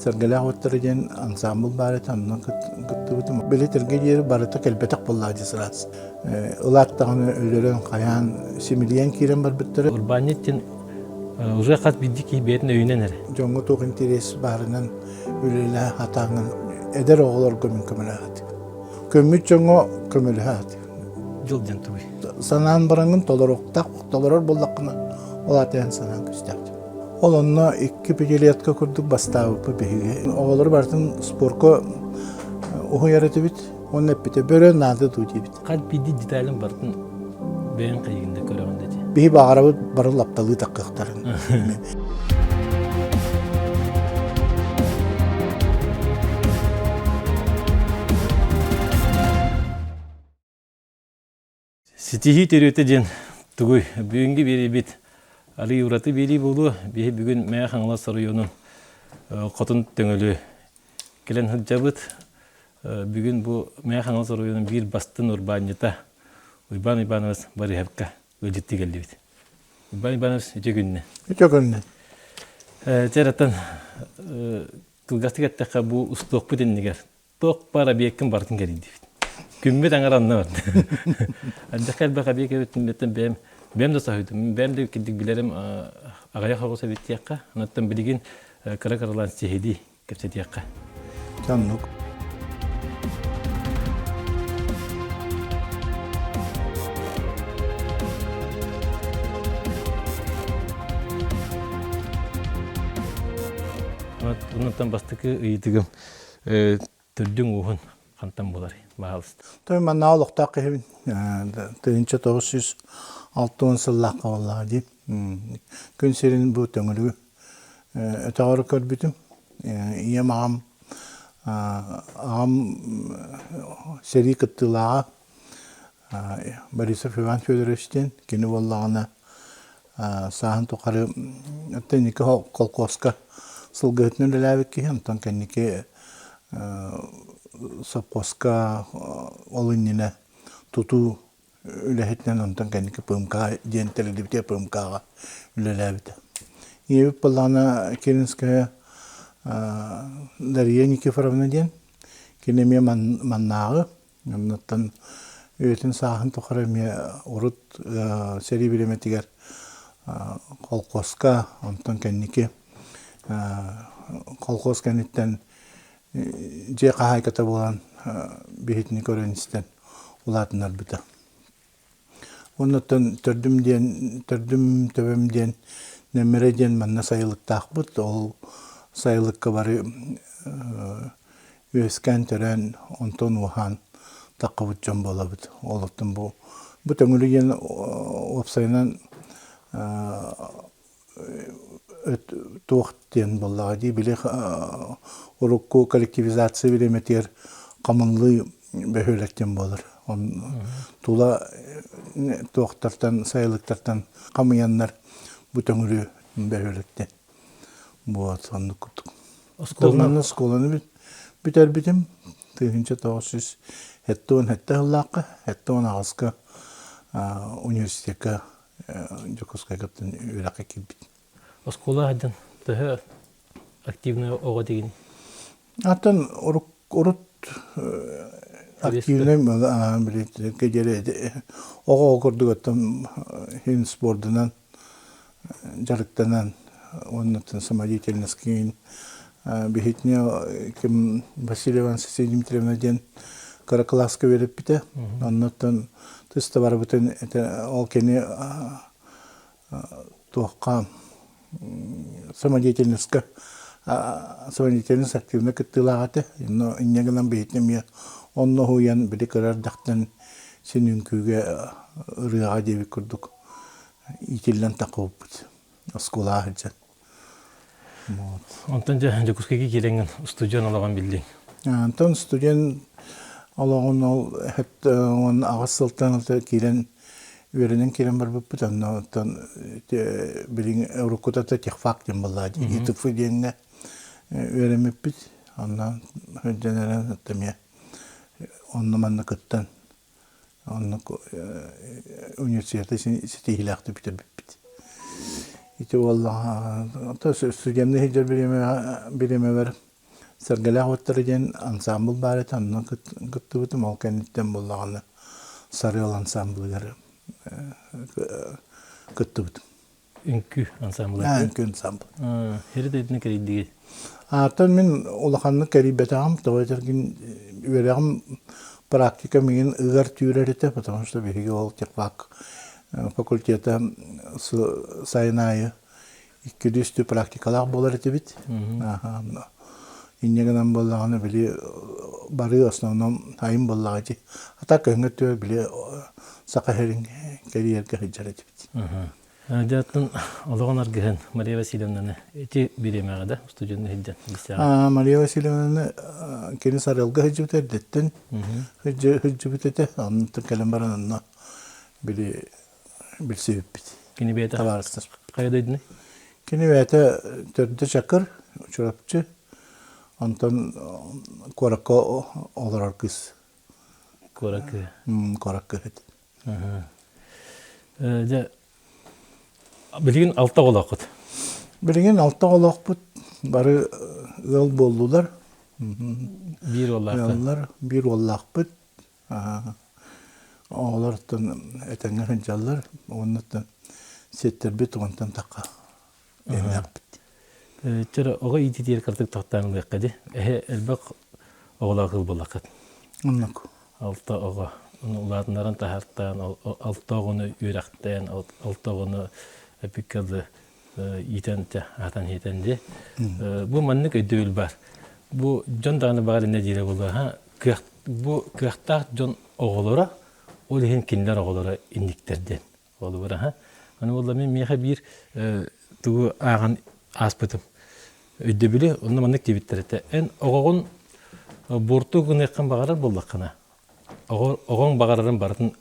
Сэргэлээх уоттара диэн ансаамбыл баар этэ, онно кыттыбытым. Били тиргэ диэри барыта кэлбэтэх буоллаҕа дии сыраас. Ылаат даҕаны өлөрөн, хайаан, симилийэн киирэн барбыттара. Урбаанньыт диэн уже хас биирдии киһи бэйэтин өйүнэн эрэ. Дьоҥҥо туох интэриэс баарынан үлэлэһэ сатааҥҥын эдэр оҕолорго мин көмөлөһө сатыыбын. Көммүт дьоҥҥо көмөлөһө сатыыбын. Дьыл диэн тугуй? Санаан бараҥҥын толоруохтаах, толорор буоллаххына, ол аата эн санаан күүстээх. Ол онно икки пятилетка курдук бастаабыппыт биһиги. Оҕолору барытын спорка уһуйар этибит. Уонна эппитэ бөрө наада дуу диэбит. Хас биирдии деталын барытын бэйэҥ хайыгында көрөҕүн дии. Биһи баҕарабыт бары лапталыы таккыахтарын. Ситиһии төрүөтэ диэн тугуй? Бүгүҥҥү биэриибит арыый ураты биэрии буолуо. Биһи бүгүн Мэҥэ Хаҥалас оройуонун Хотун Төҥүлү кэлэн сылдьабыт. Бүгүн бу Мэҥэ Хаҥалас оройуонун биир бастын урбаанньыта Уйбаан Уйбаанович Барыһапка ыалдьыттыы кэллибит. Уйбаан Уйбаанович, үтүө күнүнэн. Үтүө күнүнэн. Чэ, кылгастык эттэххэ, бу устуохпут иннигэр туох баар объеккын барытын кэрийдибит. Күммүт аҥар анна барда. Ардахха элбэх объект эбит бэйэм бэйэм да соһуйдум. Бэйэм да кирдик билэрим аҕыйах оҕус эбит диэххэ. Онтон билигин кыра-кыралаан сиһилии кэпсэтиэххэ. Оннук. Онтон бастакы ыйытыгым төрдүҥ ууһун хантан буларый баһаалыста Той манна олохтоох киһибин 1960 сыллаахха буоллаҕа дии. Күн сирин бу төҥүлүгү өтөҕөр көрбүтүм. Ийэм аҕам аҕам сэрии кыттыылааҕа Борисов Иван Федорович диэн кини буоллаҕына сааһын тухары инники колхозка сылгыһытынан үлэлээбит киһи, онтон кэнники совхозка ол иннинэ тутуу үлэһитинэн онтон кэнники ПМК диэн тэриллибитэ ПМК-ҕа үлэлээбитэ. Ийэбит буоллаҕына Киринская Дария Никифоровна диэн кини эмиэ маннааҕы Оннуттан үйэтин сааһын тухары эмиэ урут сэрии бириэмэтигэр колхозка, онтон кэнники колхоз кэнниттэн дьиэ хаһаайката буолан биһитини көрөн-истэн улаатыннарбыта. Оннуттан төрдүм диэн, төрдүм төбөм диэн Нөмүрэ диэн манна сайылыктаахпыт. Ол сайылыкка бары үөскээн төрөөн, онтон ууһаан таххыбыт дьон буолабыт. Ол оттон бу бу Төҥүлү диэн уопсайынан туох диэн буоллаҕа дии били урукку коллективизация бириэмэтигэр хамынлыы бөһүөлэк диэн буолар. Тула туохтартан сайылыктартан хамыйаннар бу Төҥүлү бөһүөлэк диэн. Вот оннук курдук. Оскуоланы оскуоланы бүтэрбитим 1977 сыллаахха, 78-ка университекка Дьокуускайга үөрэххэ киирбит. Оскуола сылдьан төһө активный оҕо дигин? Аттан урут активный оҕо курдук оттон хин спордунан дьарыктанан уонна самодеятельность биһитине ким Василий Иванович Дмитриевна диэн кыра кылааска үөрэппитэ. Оннуттан тыста барбытын ол кини туохха самодеятельностька самодеятельность активно кыттыылаах этэ. Но инньэ гынан биһитин эмиэ онно уһуйан били кыра эрдэхтэн син үҥкүүгэ ырыаҕа диэбит курдук иитиллэн таххыбыппыт оскуолаҕа сылдьан. Вот. Онтон дьэ Дьокуускайга киирэҥҥин студент олоҕун биллиҥ. Онтон студент олоҕун ол 78 сылтан киирэн үөрэнэн киирэн барбыппыт. Онно оттон билигин уруккута техфак диэн буолла ИТФ диэҥҥэ үөрэммиппит. Онно сылдьан эрэн эмиэ онно манна кыттан Оннук университеты ситиһиилээхтик бүтэрбиппит. Ити буоллаҕа студенныы сылдьар бириэмэбэр. Сэргэлээх уоттара диэн ансаамбыл баар этэ, онно кыттыбытым. Ол кэнниттэн буоллаҕына Сарыал ансаамбылыгар кыттыбытым. Үҥкүү ансаамбыла. Үҥкүү ансаамбыл. Сири дойдуну кэрийдигит? Ааттан мин улаханнык кэрийбэтэҕим, тоҕо этэргин үөрэҕим практика миигин ыгар түүрэр этэ, потому что биһиги ол техфак факультета сайын аайы иккилүү-үстүү практикалаах буолар этибит. Инньэ гынан буоллаҕына били барыы основном айым буоллаҕа ити. А так көһүҥҥэ өттүгэр били Саха сирин кэрийэргэ сылдьар этибит. Дьэ оттон олоҕун аргыһын Мария Васильевнаны ити бириэмэҕэ да устудьуонна сылдьан билсэҕин? Мария Васильевнаны кини Сарыалга сылдьыбыта эрдэттэн сылдьыбыт этэ. Онтон кэлэн баран онно били билсибиппит. Кини бэйэтэ табаарыстаспыт. Хайа дойдуный? Кини бэйэтэ төрдө Чакыр, Чурапчы, онтон куоракка олорор кыыс. Куорат кыыһа. Куорат кыыһа. Дьэ, билигин алта оҕолооххут. Билигин алта оҕолоохпут. Бары ыал буоллулар. Биир уоллаахпыт. Ыаллар, биир уоллаахпыт. Оҕолортон этэҥҥэ сылдьаллар уонна сиэттэрбит уонтан тахха биһинээхпит. Чөрө оҕо иититигэр кырдык тохтоон ылыахха дии. Эһэ элбэх оҕолоох ыал буоллаххыт. Оннук. Алта оҕо. Ону улаатыннаран таһаартаан, алта оҕону үөрэхтээн, алта оҕону эпиккэ иитэн аһатан иитэн дии. Бу маннык өйдөбүл бар. Бу дьон даҕаны баар иннэ диирэ буолуо кыах бу кыахтаах дьон оҕолоро ол иһин кинилэр оҕолоро инниктэр диэн холобура ха аны буолла мин миэхэ биир тугу ааҕан ааспытым өйдөбүлү онно маннык диэбиттэр этэ эн оҕоҕун буорту гыныаххын баҕарар буоллаххына оҕоҥ баҕарарын барытын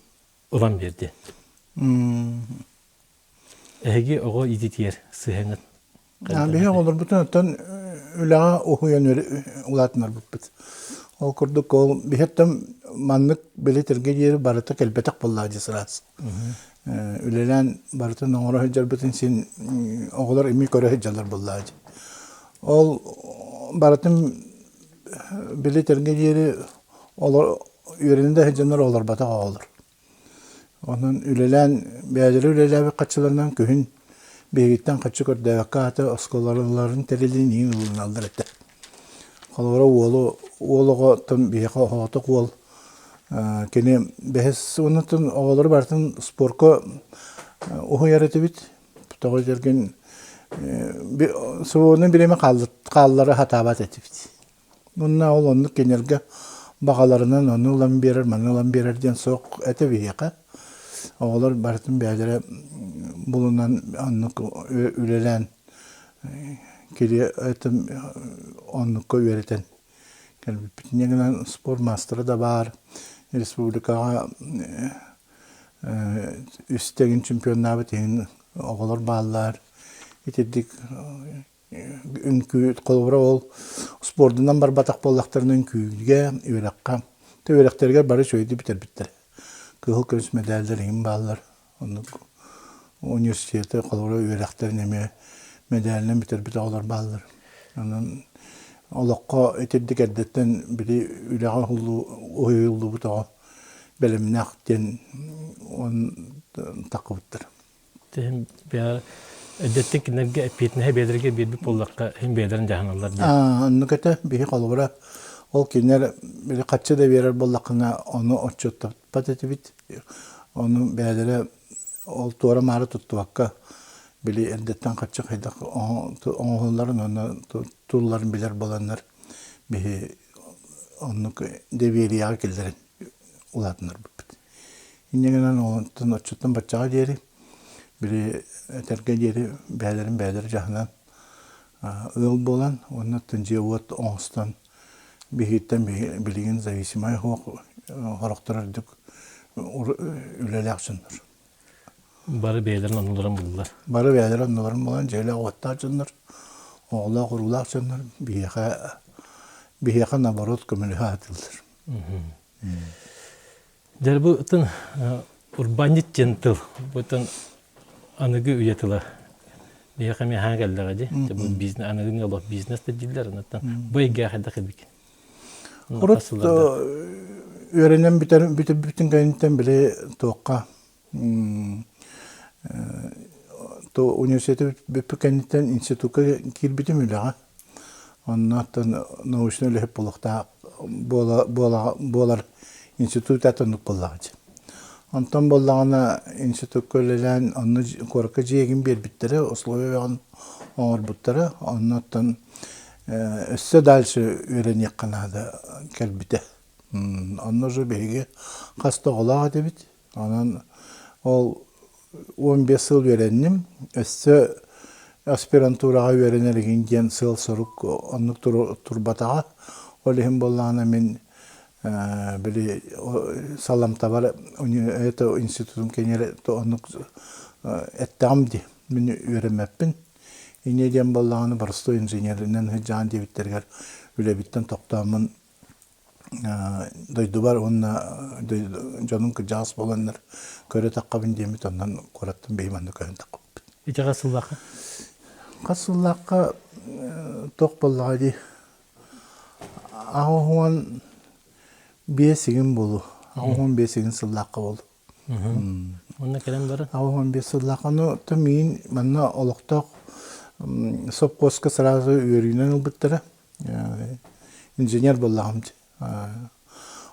ылан биэр диэн Эһиги оҕо иититигэр сыһыаҥҥыт Биһи оҕолорбутун оттон үлэҕэ уһуйан улаатыннарбыппыт. Ол курдук ол биһиттэн маннык били тиргэ диэри барыта кэлбэтэх буоллаҕа дии сыраас. Үлэлээн барытын оҥоро сылдьарбытын син оҕолор эмиэ көрө сылдьаллар буоллаҕа дии. Ол барытын били тиргэ диэри олор үөрэнэ да сылдьаннар олорботох оҕолор. Онон үлэлээн, бэйэлэрэ үлэлээбит хаччыларынан күһүн биһигиттэн хаччы көрдөөбөккө аата оскуолаларын тэрилин иин ылыналлар этэ. Холобура уолу уол оҕоттон биһиэхэ оҕотох уол кини бэһис уоннаттан оҕолору барытын спорка уһуйар этибит. Тоҕо диэргин свободнай бириэмэ хааллара сатаабат этибит. Уонна ол оннук кинилэргэ баҕаларынан ону ылан биэрэр, маны ылан биэрэр диэн суох этэ биһиэхэ. Оҕолор барытын бэйэлэрэ булунан оннук үлэлээн кири оннукка үөрэтэн кэлбиппит. Инньэ гынан спорт маастара да баар, республикаҕа үс тэҥин чемпионнаабыт иһин оҕолор бааллар. Итирдик Үҥкүү холобура ол спордунан барбатах буоллахтарына үҥкүүгэ, үөрэххэ, үөрэхтэригэр бары үчүгэйдик бүтэрбиттэр. Кыһыл көмүс мэдээллэр иҥин бааллар. Оннук университеты холобура үөрэхтэрин эмиэ мэдээлинэн бүтэрбит оҕолор бааллар. Онон олоххо итирдик эрдэттэн били үлэҕэ уһуйуллубут оҕо бэлэмнээх диэн таххыбыттар. Тиһин эрдэттэн кинилэргэ эппиэтинэһи бэйэлэригэр биэрбит буоллахха, иһин бэйэлэрин дьаһаналлар диэн. Оннук этэ. Биһи холобура ол кинилэр били хаччы да биэрэр буоллаххына, ону отчуоттаппат этибит. Ону бэйэлэрэ ол туора-маары туттубакка, били эрдэттэн хаччы хайдах оҥоһулларын уонна тулларын билэр буоланнар, биһи оннук доверияҕа киллэрэн улаатыннарбыппыт. Инньэ гынан онтон оччоттон баччаҕа диэри били этэргэ диэри бэйэлэрин бэйэлэрэ дьаһанан ыал буолан уонна оттон дьиэ-уот оҥостон биһигиттэн билигин зависимай суох сорохтор үрдүк үлэлээх дьоннор. Бары бэйэлэрин оннуларын буллар. Бары бэйэлэрин оннуларын булан дьиэлээх-уоттаах дьоннор, оҕолоох-уруулаах дьоннор биһиэхэ биһиэхэ наоборот көмөлөһө сатыыллар. Дьэ бу ытын урбаанньыт диэн тыл, бу ытын аныгы үйэ тыла. Биһиэхэ эмиэ хаһан кэллэҕэ дии. Бу бизнес аныгы олох бизнес да дииллэр, онтон бу эйгэҕэ хайдах эбиккин? Урут үөрэнэн бүтэр бүтэрбүтүн кэнниттэн били туохха то университеты бүппүт кэнниттэн институкка киирбитим үлэҕэ. Онно оттон научнай үлэһит буолуохтаах буола, буола, буолар институт оннук буоллаҕа дии. Онтон буоллаҕына институкка үлэлээн онно куоракка дьиэгин биэрбиттэрэ, условия оҥорбуттара. Онно оттон өссө дальше үөрэниэххэ наада кэлбитэ. Онно уже биһиги хас да оҕолоох этибит. Онон ол 15 сыл үөрэнним. Өссө аспирантураҕа үөрэнэр игин диэн сыал-сорук оннук турбатаҕа. Ол иһин буоллаҕына мин били саламтабар это институтум кэннигэр оннук эттэҕим дии. Мин үөрэммэппин. Инньэ диэн буоллаҕына боростуой инженеринэн сылдьаҕын диэбиттэригэр үлэбиттэн тохтооммун дойдубар уонна дьонум кырдьаҕас буоланнар көрө таххабын диэммит онон куораттан бэйэм онно көһөн таххыбыппыт. Ити хас сыллаахха? Хас сыллаахха туох буоллаҕа дии 85 игин буолуо. 85 игин сыллаахха буолуо. Онно кэлэн баран? 85 сыллаах. Ону то миин манна олохтоох сопхуоска сразу үөрүүнэн ылбыттара. Инженер буоллаҕым дии.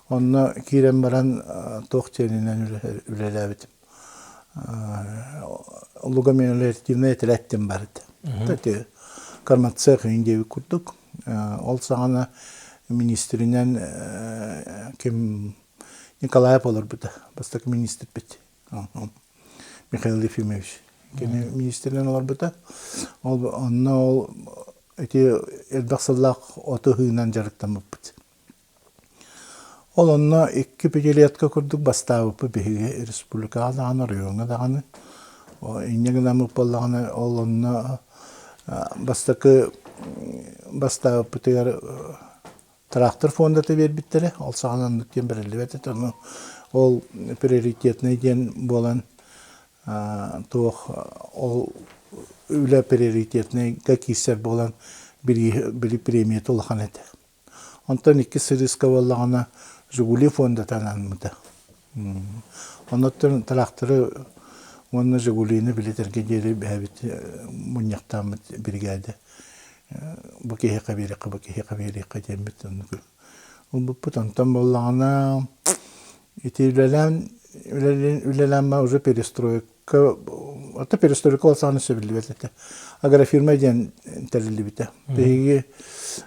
Онно киирэн баран туох диэнинэн үлэлээбитим. Лугомелиоративнай этэрээттим бар этэ. Ити кормоцех диэбит курдук. Ол саҕана министринэн ким Николаев олорбута, бастакы министрбит. Михаил Ефимович. Кини министринэн олорбута. Ол онно ол ити элбэх сыллаах оту ыһыынан дьарыктаммыппыт. Ол онно икки пятилетка курдук бастаабыппыт биһиги республикаҕа даҕаны, оройуоҥҥа даҕаны. Инньэ гынаммыт буоллаҕына, ол онно бастакы бастаабыппытыгар Трактор фондата биэрбиттэрэ, ол саҕана оннук диэн бэриллибэт этэ, ону ол приоритетнай диэн буолан туох ол үлэ приоритетнайга киирсэр буолан били премията улахан этэ. Онтон иккис сырыыска буоллаҕына Жигули фондата анаммыта. Оннуттан тракторы уонна Жигулины билэтэргэ диэри бэйэбит мунньахтааммыт биригээдэ бу киһиэхэ биэриэххэ, бу киһиэхэ биэриэххэ диэммит оннук ылбыппыт. Онтон буоллаҕына ити үлэлээн үлэлээн уже перестройка ото перестройка ол саҕана сөбүллүбэт этэ. Агрофирма диэн тэриллибитэ. Биһиги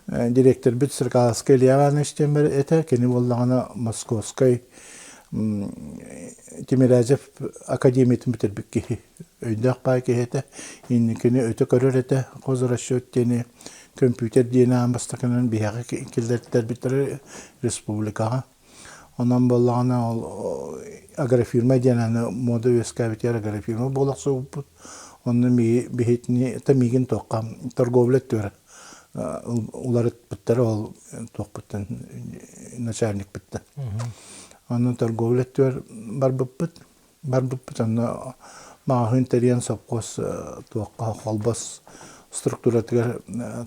директорбит Стрекаловскай Илья Иванович диэн этэ. Кини буоллаҕына Московскай Тимирязев академиятын бүтэрбит киһи. Өйдөөх баай киһи этэ. Инникини өтө көрөр этэ. Хозрасчет диэни көмпүүтэр диэни аан бастакынан биһиэхэ киллэртэрбиттэрэ республикаҕа. Онон буоллаҕына ол агрофирма диэн аны муода үөскээбитигэр агрофирма буола охсубуппут. Онно биһитини это миигин туохха торговля өттүгэр уларытпыттара ол туохпуттан начальникпыттан. Онно торговля өттүгэр барбыппыт. Барбыппыт онно маҕаһыын тэрийэн сопхуос туохха холбос структуратыгар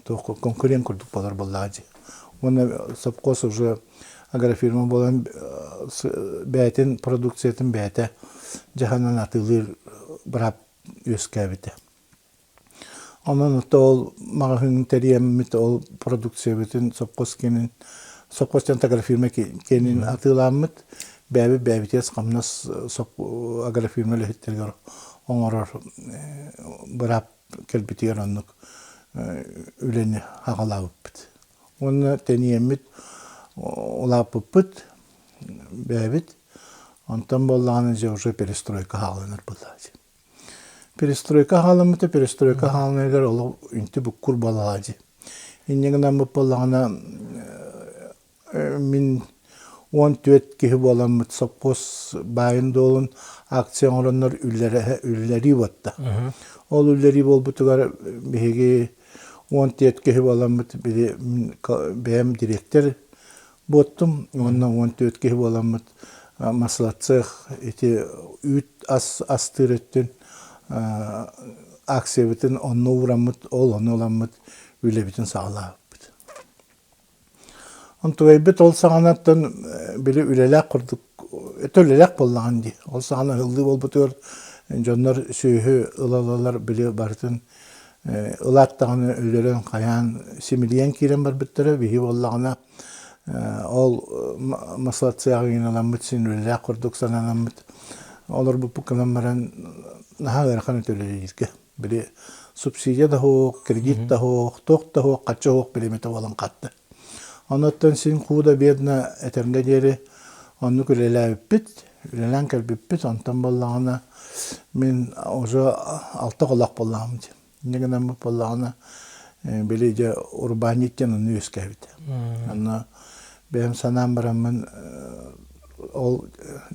туохха конкурент курдук буолар буоллаҕа дии. Уонна сопхуос уже агрофирма буолан бэйэтин продукциятын бэйэтэ дьаһанан атыылыыр быраап үөскээбитэ. Онон ото ол маҕаһыын тэрийэммит ол продукциябытын сопхуос киэнин сопхуос диэн агрофирма киэнин атыылааммыт бэйэбит бэйэбитигэр хамнас агрофирма үлэһиттэригэр оҥорор быраап кэлбитигэр оннук үлэни аҕалаабыппыт. Уонна тэнийэммит улааппыппыт бэйэбит онтон буоллаҕына дьэ уже перестройка хааланар буоллаҕа Перестройка хаалламмыта, перестройка хаалланыгар олох үнтү буккур буоллаҕа дии. Инньэ гынаммыт буоллаҕына мин 14 киһи буоламмыт сопхуос баайын-дуолун акция оҥороннор үллэрии буотта. Ол үллэрии буолбутугар биһиги 14 киһи буоламмыт били бэйэм дириэктэр буоттум уонна 14 киһи буоламмыт маслоцех ити үүт ас астыыр өттүн. акциябытын онно уураммыт, ол ону ыламмыт үлэбитин саҕалаабыппыт. Онтугайбыт ол саҕанаттан били үлэлээх курдук өтө үлэлээх буоллаҕын дии. Ол саҕана ыһыллыы буолбутугар дьоннор сүөһү ыла-ылалар били барытын ылаат даҕаны өлөрөн хайаан симилийэн киирэн барбыттара. Биһи буоллаҕына ол маслацияҕа ыламмыт син үлэлээх курдук сананаммыт олорбуппут гынан баран наһаа ыарахан этэ үлэлииргэ. Били субсидия да суох, кредит да суох, туох да суох, хаччы суох бириэмэтэ буолан хатта. Онуттан син худо бедно этэргэ диэри оннук үлэлээбиппит, үлэлээн кэлбиппит. Онтон буоллаҕына мин уже алта оҕолоох буоллаҕым дии. Инньэ гынан буоллаҕына били дьэ урбаанньыт диэн онно үөскээбитэ. Онно бэйэм санаан бараммын ол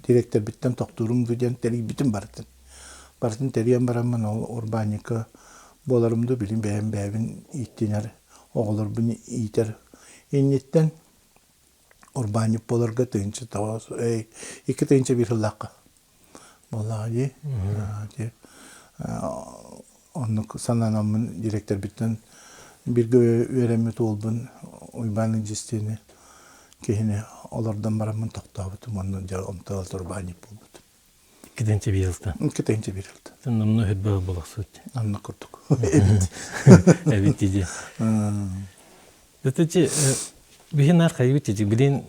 дириэктэрбиттэн тохтуурум дуу диэн тэрийбитим барытын. Барытын тэрийэн бараммын ол урбаанньыкка буоларым дуу, билин бэйэм бэйэбин ииттинэр, оҕолорбун иитэр инниттэн урбаанньык буоларга 1009 2001 сыллаахха буоллаҕа дии. Дии оннук санаанаммын директорбиттэн бииргэ үөрэммит уолбун Уйбаан Илдьистиини киһини олордон бараммын тохтообутум уонна дьэ онтон урбаанньык буолбутум. Иккитинчи биир Иккитинчи биир Номно хөдбө болохсут. Анна курдук. Эбит. Эбит дии. Дэтичи биһин ар хайыбыт дии билин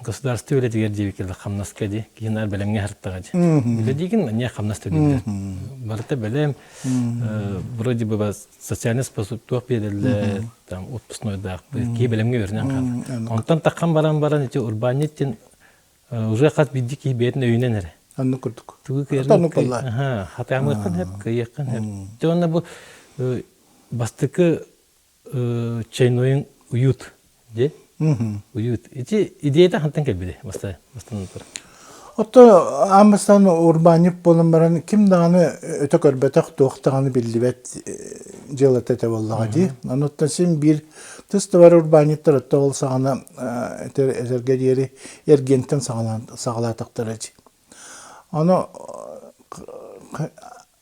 государство үлэтигэр диэбиккэ хамнаска ди киһин ар бэлэмҥэ хартаҕа ди. Үлэ диигин не хамнас төлүүллэр. Барыта бэлэм вроде бы социальный способ туох биэрэллэр там отпускнойдаахпыт киһи бэлэмҥэ үөрэнэн хаалар. Онтон таххан баран баран ити урбаанньыт Уже хас биирдии киһи бэйэтин өйүнэн эрэ. Оннук курдук. Тугу кыайарын хатаамыаххын сөп, кыайыаххын сөп. Дьэ уонна бу бастакы чайнойун уют дии. Уют. Ити идеята хантан кэлбитэ бастаан бастан Отто аан бастаан урбаанньык буолан баран ким даҕаны өтө көрбөтөх, туох даҕаны биллибэт дьыалата этэ буоллаҕа дии. Онуттан син биир Тыс да бар урбаанньыттар отто ол саҕана этэргэ диэри эргиэнтэн саҕалаатахтара дии. Ону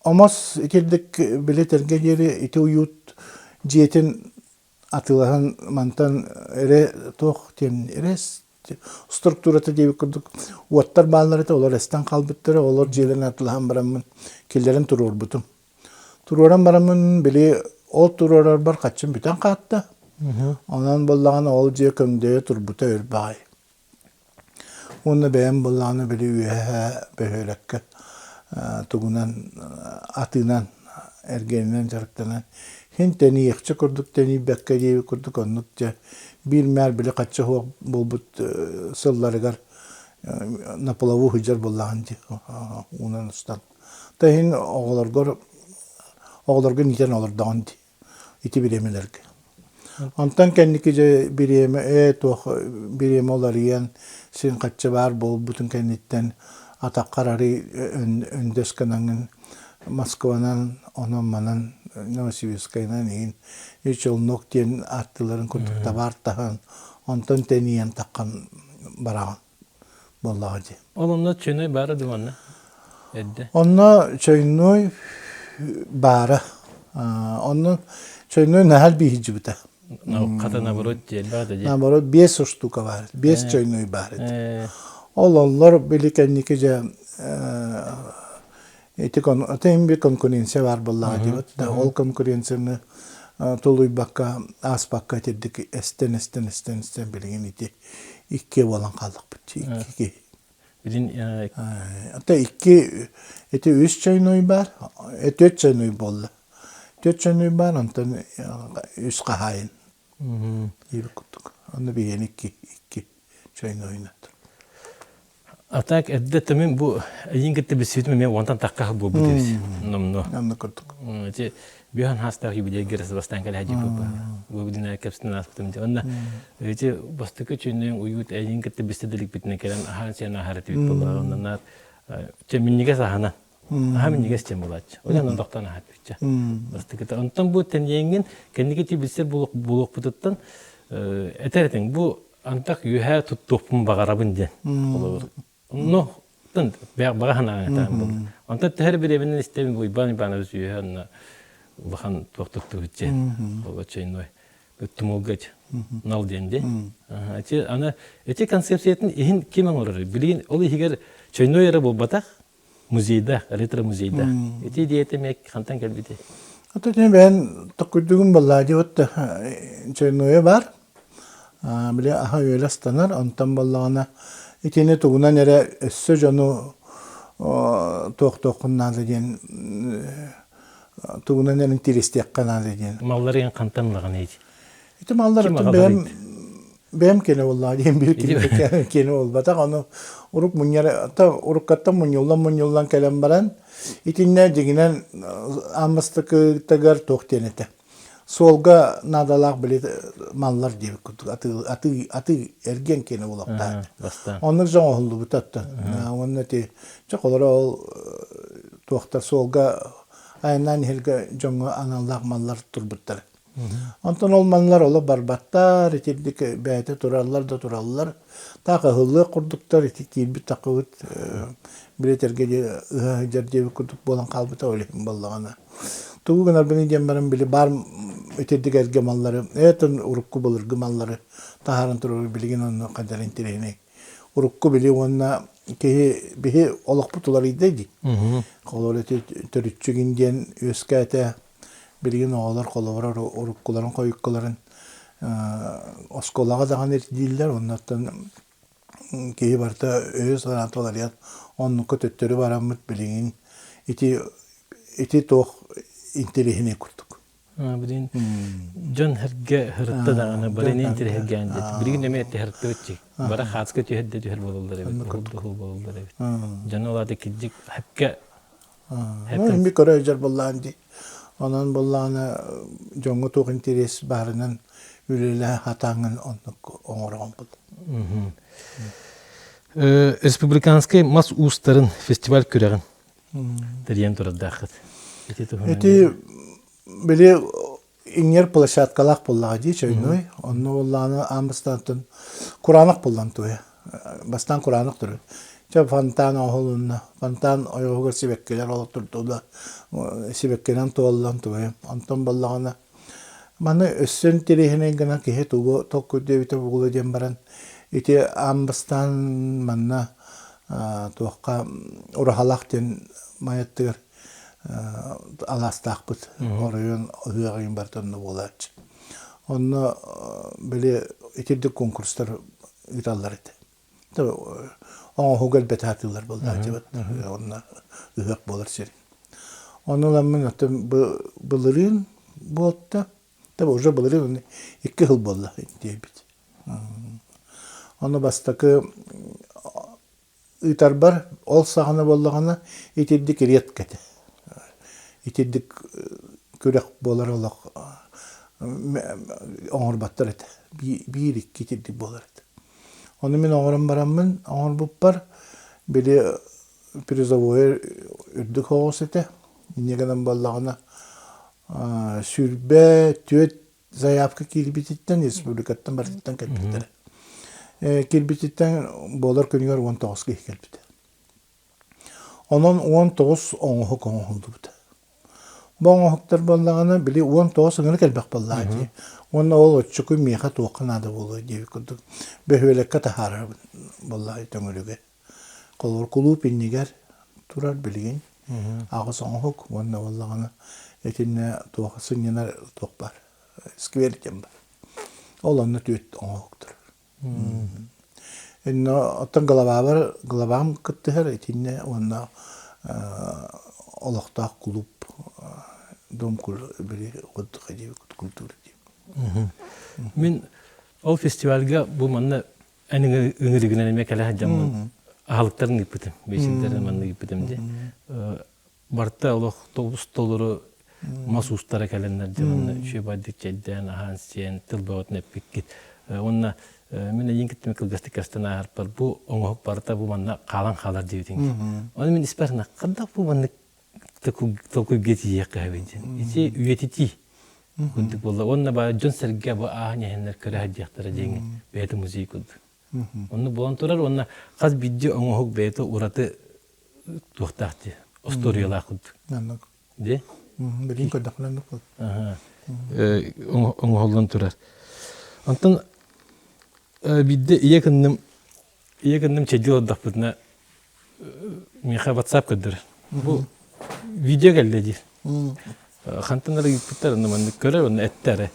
омос итирдик били этэргэ диэри ити уют дьиэтин атыылаһан мантан эрэ туох диэн эрэ структурата диэбит курдук уоттар бааллар этэ олор эстэн хаалбыттара олор дьиэлэрин атыылаһан бараммын киллэрэн туруорбутум. Туруоран бараммын били ол туруорарбар хаччым бүтэн хаатта. Онон буоллаҕына ол дьиэ көҥдөйө турбута өр баҕайы. Уонна бэйэм буоллаҕына били үөһэ бөһүөлэккэ тугунан атыынан эргиэнинэн дьарыктанан син тэнийиэхчэ курдук тэнийбэккэ диэбит курдук оннук дьэ биир мээр били хачча суох буолбут сылларыгар на плаву сылдьар буоллаҕын дии уунан устан Та иһин оҕолоргор оҕолорго иитэн олордоҕун дии ити бириэмэлэргэ. Онтон кэнники дьэ бириэмэ ээ туох бириэмэ уларыйан син хаччы баар буолбутун кэнниттэн атаххар арый өндөс гынаҥҥын Москванан онон-манан Новосибирскайынан иһин челнок диэн ааттыыларын курдук табаар таһан онтон тэнийэн таххан бараҕын. буоллаҕа дии. Ол онно чөйнөй баара дуу манна? Эрдэ. Онно чөйнөй баара. Онно чөйнөй наһаа биһиджибитэ. Хата наоборот элбэх да дии. Наоборот биэс штука баар. Биэс чөйнөй баар этэ. Ол оллор били кэнники дьэ ити ити би конкуренция баар буоллаҕа диэбит да ол конкуренцияны тулуйбакка ааспакка итирдик эстэн эстэн эстэн эстэн билигин ити икки буолан хааллахпыт икки киһи Билин ата икки ити үс чайной баар түөрт чайной буолла түөрт чайной баар онтон үс хаһаайын диир курдук онно биһиэн икки икки чайнойунан А так эрдэ тымын бу эйин кытта билсибитим эмиэ уонтан тахха буолбут эбит. Номно. Онно курдук. Ити бүһөн хаастаах юбилейгер бастаан кэлэ дьип бу билин кэпсэтин ааспытым дии. Онно ити бастакы чүннүн уйут эйин кытта билсэ деликпитинэ кэлэн аһаан сиэн аһар этибит буолла. Онно наар чэ минньигэс аһана. Аһа минньигэс диэн буолааччы. Ол онон тохтоон аһаат бүтчэ. Бастакыта. Онтон бу тэнийэҥҥин кэнники ти билсэр буолуохпутуттан этэр этиҥ бу антах үөһээ туттуохпун баҕарабын диэн холобур. Но. Оттон баҕа санааҥ этаан буолла. Онтон төһөр бириэмэнэн истэбин Уйбаан Иванович үөһэ онно улахан туох туттубут дьиэн. Ол чайной тумулга нал диэн ди. Ити аны ити концепциятын иһин ким оҥорор? Билигин ол иһигэр чайной эрэ буолбатах, музейда, ретро-музейда. Ити идеята эмиэ хантан кэлбити? Ото бэйэн токкуйдугум баллаа дии вот чайное бар. Били аһа үөлэ астанар, онтон буоллаҕына итини тугунан эрэ өссө дьону туохтуоххун наада диэн тугунан эрэ тиристиэххэ наада диэн. Малларын хантан ылаҕын ити? Ити маллар бэйэм бэйэм киэнэ буоллаҕа диэн биир киэнэ буолбатах. Ону урук мунньар уруккаттан мунньуллан-мунньуллан кэлэн баран итиннэ дьиҥинэн аан бастакытыгар туох диэн этэ. Суолга наадалаах били маллар диэбит курдук атыы атыы атыы эргиэн киэнэ буолуохтаах. Оннук дьон оҥоһуллубута оттон. Уонна ити чэ холоро ол туохтар суолга айаннаан иһэргэ дьоҥҥо аналлаах маллар турбуттар. Онтон ол маллар олох барбаттар, итирдик бэйэтэ тураллар да тураллар. Таах ыһыллыах курдуктар, ити киирбит таххыбыт билэтэргэ ыһа сылдьар диэбит курдук буолан хаалбыта ол иһин буоллаҕына. Тугу гынарбыный диэн баран били баар итирдик эргэ маллары, этон урукку былыргы маллары таһааран турар билигин онно хайдах интэриэһинэй. Урукку били уонна киһи биһи олохпут уларыйда дии. Холобур ити төрүччүгүн диэн үөскээтэ Билигин оҕолор холобура уруккуларын хойуккуларын оскуолаҕа даҕаны ирдииллэр, оннуттан киһи барыта өйө-санаата уларыйан оннукка төттөрү бараммыт билигин ити ити туох интэриэһинэй курдук. Билигин дьон сэргэ сырытта даҕаны барыны интэриэһиргээн диэт. Билигин эмиэ тэһэртибит чи. Бара хааска түһэр да түһэр буолаллар эбит, уһул буолаллар эбит. Дьону ол аата кирдьик хэпкэ Эми көрө сылдьар буоллаҕын дии. Онон буоллаҕына дьоҥҥо туох интэриэс баарынан үлэлэһэ сатааҥҥын оннук оҥороҕун Республиканскай мас уустарын фестиваль күрэҕин тэрийэн турардааххыт. Ити туһунан. Ити били иҥэр площадкалаах буоллаҕа дии чойной. Онно буоллаҕына аан бастаантан кураанах буоллан туйа. Бастаан кураанах турар. Чэ фонтан оҥоһулунна. Фонтан ойоҕоһугар сибэккилэр олох турдулар. Сибэккинэн туоллан туйа. Онтон буоллаҕына маны өссө интэриэһинэй гына киһи тугу толкуйдуо эбитэ буолуо диэн баран ити аан бастаан манна туохха ураһалаах диэн майаттыгар алаастаахпыт оройуон ыһыаҕын барыта онно буолааччы. Онно били итирдик конкурстар ыыталлар этэ. Оҥоһууга элбэтэ сатыыллар буоллааччыбыт. Онно ыһыах буолар сир. Ону ыламмын оттон былырыын буолта. Уже былырыын икки сыл буолла диэбит. Ону бастакы Ыытарбар ол саҕана буоллаҕына итирдик редко этэ. Итирдик күрэх буолар олох оҥорботтор этэ. Биир-икки итирдик буолар этэ. Ону мин оҥорон бараммын, оҥорбуппар били призовое үрдүк оҕус этэ. Инньэ гынан буоллаҕына 24 заявка киирбититтэн республикаттан барытыттан кэлбиттэрэ. Киирбититтэн буолар күнүгэр 19 киһи кэлбитэ. Онон 19 оҥоһук оҥоһуллубута. Бу оҥоһуктар буоллаҕына, били 19 ыҥырык элбэх буоллаҕа дии. Уонна ол оччокуй миэхэ туохха наада буолуо диэбит курдук бөһүөлэккэ таһаарарбын буоллаҕа төҥүлүгэ. Холобур, кулууп иннигэр турар билигин аҕыс оҥоһук уонна буоллаҕына итиннэ туох сынньанар туох баар сквер диэн бар. Ол онно түөрт оҥоһук турар. Инно оттон главабар главам кыттыһар итиннэ уонна олохтоох кулууп дом били отдыха диэбит культура диэбит. Мин ол фестивальга бу манна эн ыҥырыгынан эмиэ кэлэ сылдьаммын аһылыктарын ыыппытым, биэсилдэрин манна ыыппытым дии. Барыта олох тобус толору мас уустара кэлэннэр дьэ манна үчүгэй бардык чэйдээн, аһаан сиэн, тыл бөҕөтүн эппиккит. Уонна мин эйиин кытта кылгастык кэстэн ааһарбар бу оҥоһук барыта бу манна хаалан хаалар диэбитиҥ. Ону мин испэр хайдах бу маннык толкуйга тиийиэххэ сөбүй диэн. Ити үйэтитии курдук буолла. Уонна баа дьон-сэргэ бу ааһан иһэннэр көрө сылдьыахтара диэҥҥин бэйэтэ музей курдук. Оннук буолан турар уонна хас биирдии оҥоһук бэйэтэ ураты туохтаах дии, остуоруйалаах курдук. Оннук. Дии? Билин көрдөхпүнэ оннук буолла. Аха. Оҥоһуллан турар. Онтон биирдэ ийэ кынным ийэ кынным чэйдии олордохпутуна миэхэ WhatsApp көрдөрөр. Бу видео кэллэ диир. Хантан эрэ ыыппыттар, онно маннык көрөр, онно эттэ эрэ.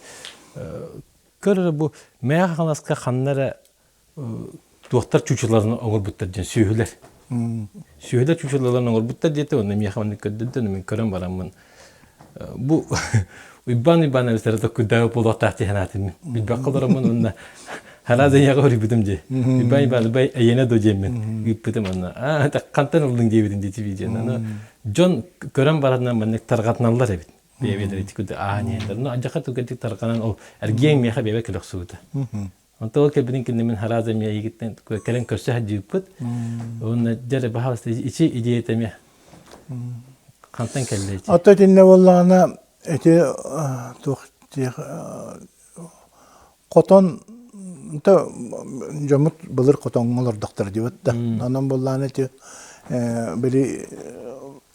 Көр эрэ бу Мээх Хаҥаласка ханна эрэ туохтар чуучуларын оҥорбуттар диэн сүөһүлэр. Сүөһүлэр чуучулаларын оҥорбуттар диэтэ, онно миэхэ маннык көрдөрдө, мин көрөн бараммын бу Уйбаан Уйбаанович эрэ токкуйдаабыт буолуохтаах дии санаатым мин. Билбэккэ олороммун уонна харааза ийэҕэ хоруйбутум дии. Уйбаан Уйбаан эйиэнэ дуо диэммин ыыппытым онно аа хантан ыллыҥ диэбитим дии видеоны. Аны дьон көрөн баранан маннык тарҕатыналлар эбит. Бэйэбиэлэр ити курдук ааһан иһэллэр. Ну адьаха түгэнтик тарҕанан ол эргиэҥ миэхэ бэйэбэ кэлэхсубута. Онтон ол кэлбитин кэннэ мин харааза эмиэ эйигиттэн кэлэн көрсө сылдьыбыппыт. Уонна дьэ баһаалыста ичи идеята эмиэ хантан кэллэ ити? Ото итиннэ буоллаҕына ити туох хотон то дьоммут былыр хотоҥҥо олордохтор диэбит да. Онон буоллаҕына ити били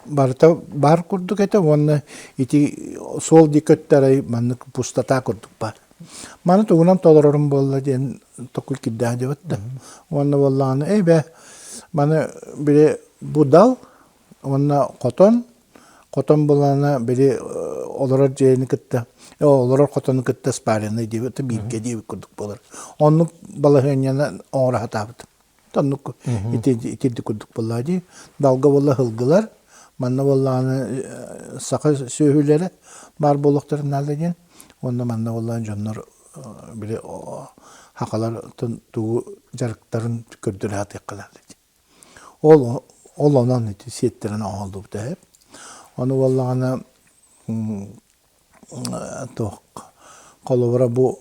барыта баар курдук этэ уонна ити суол диэки өттө арай маннык пустота курдук баар. Маны тугунан толорорум буолла диэн токуй кирдээх диэбит да. Уонна буоллаҕына, эй бээ, маны били бу дал уонна хотон, хотон булана били олорор дьиэни кытта, олорор хотону кытта спаренный диэбит, бииргэ диэбит курдук буолар. Оннук балаһыанньаны оҥоро сатаабытым. Оннук итирдик курдук буоллаа дии. Далга буолла сылгылар, манна буоллаҕына саха сүөһүлэрэ баар буолуохтарын наада диэн. Уонна манна буоллаҕына дьоннор били сахалар тугу дьарыктарын көрдөрө сатыахха наада дии. Ол ол онон ити сиэттэрэн оҥоһуллубута үһү. Ону буоллаҕына туох холобура бу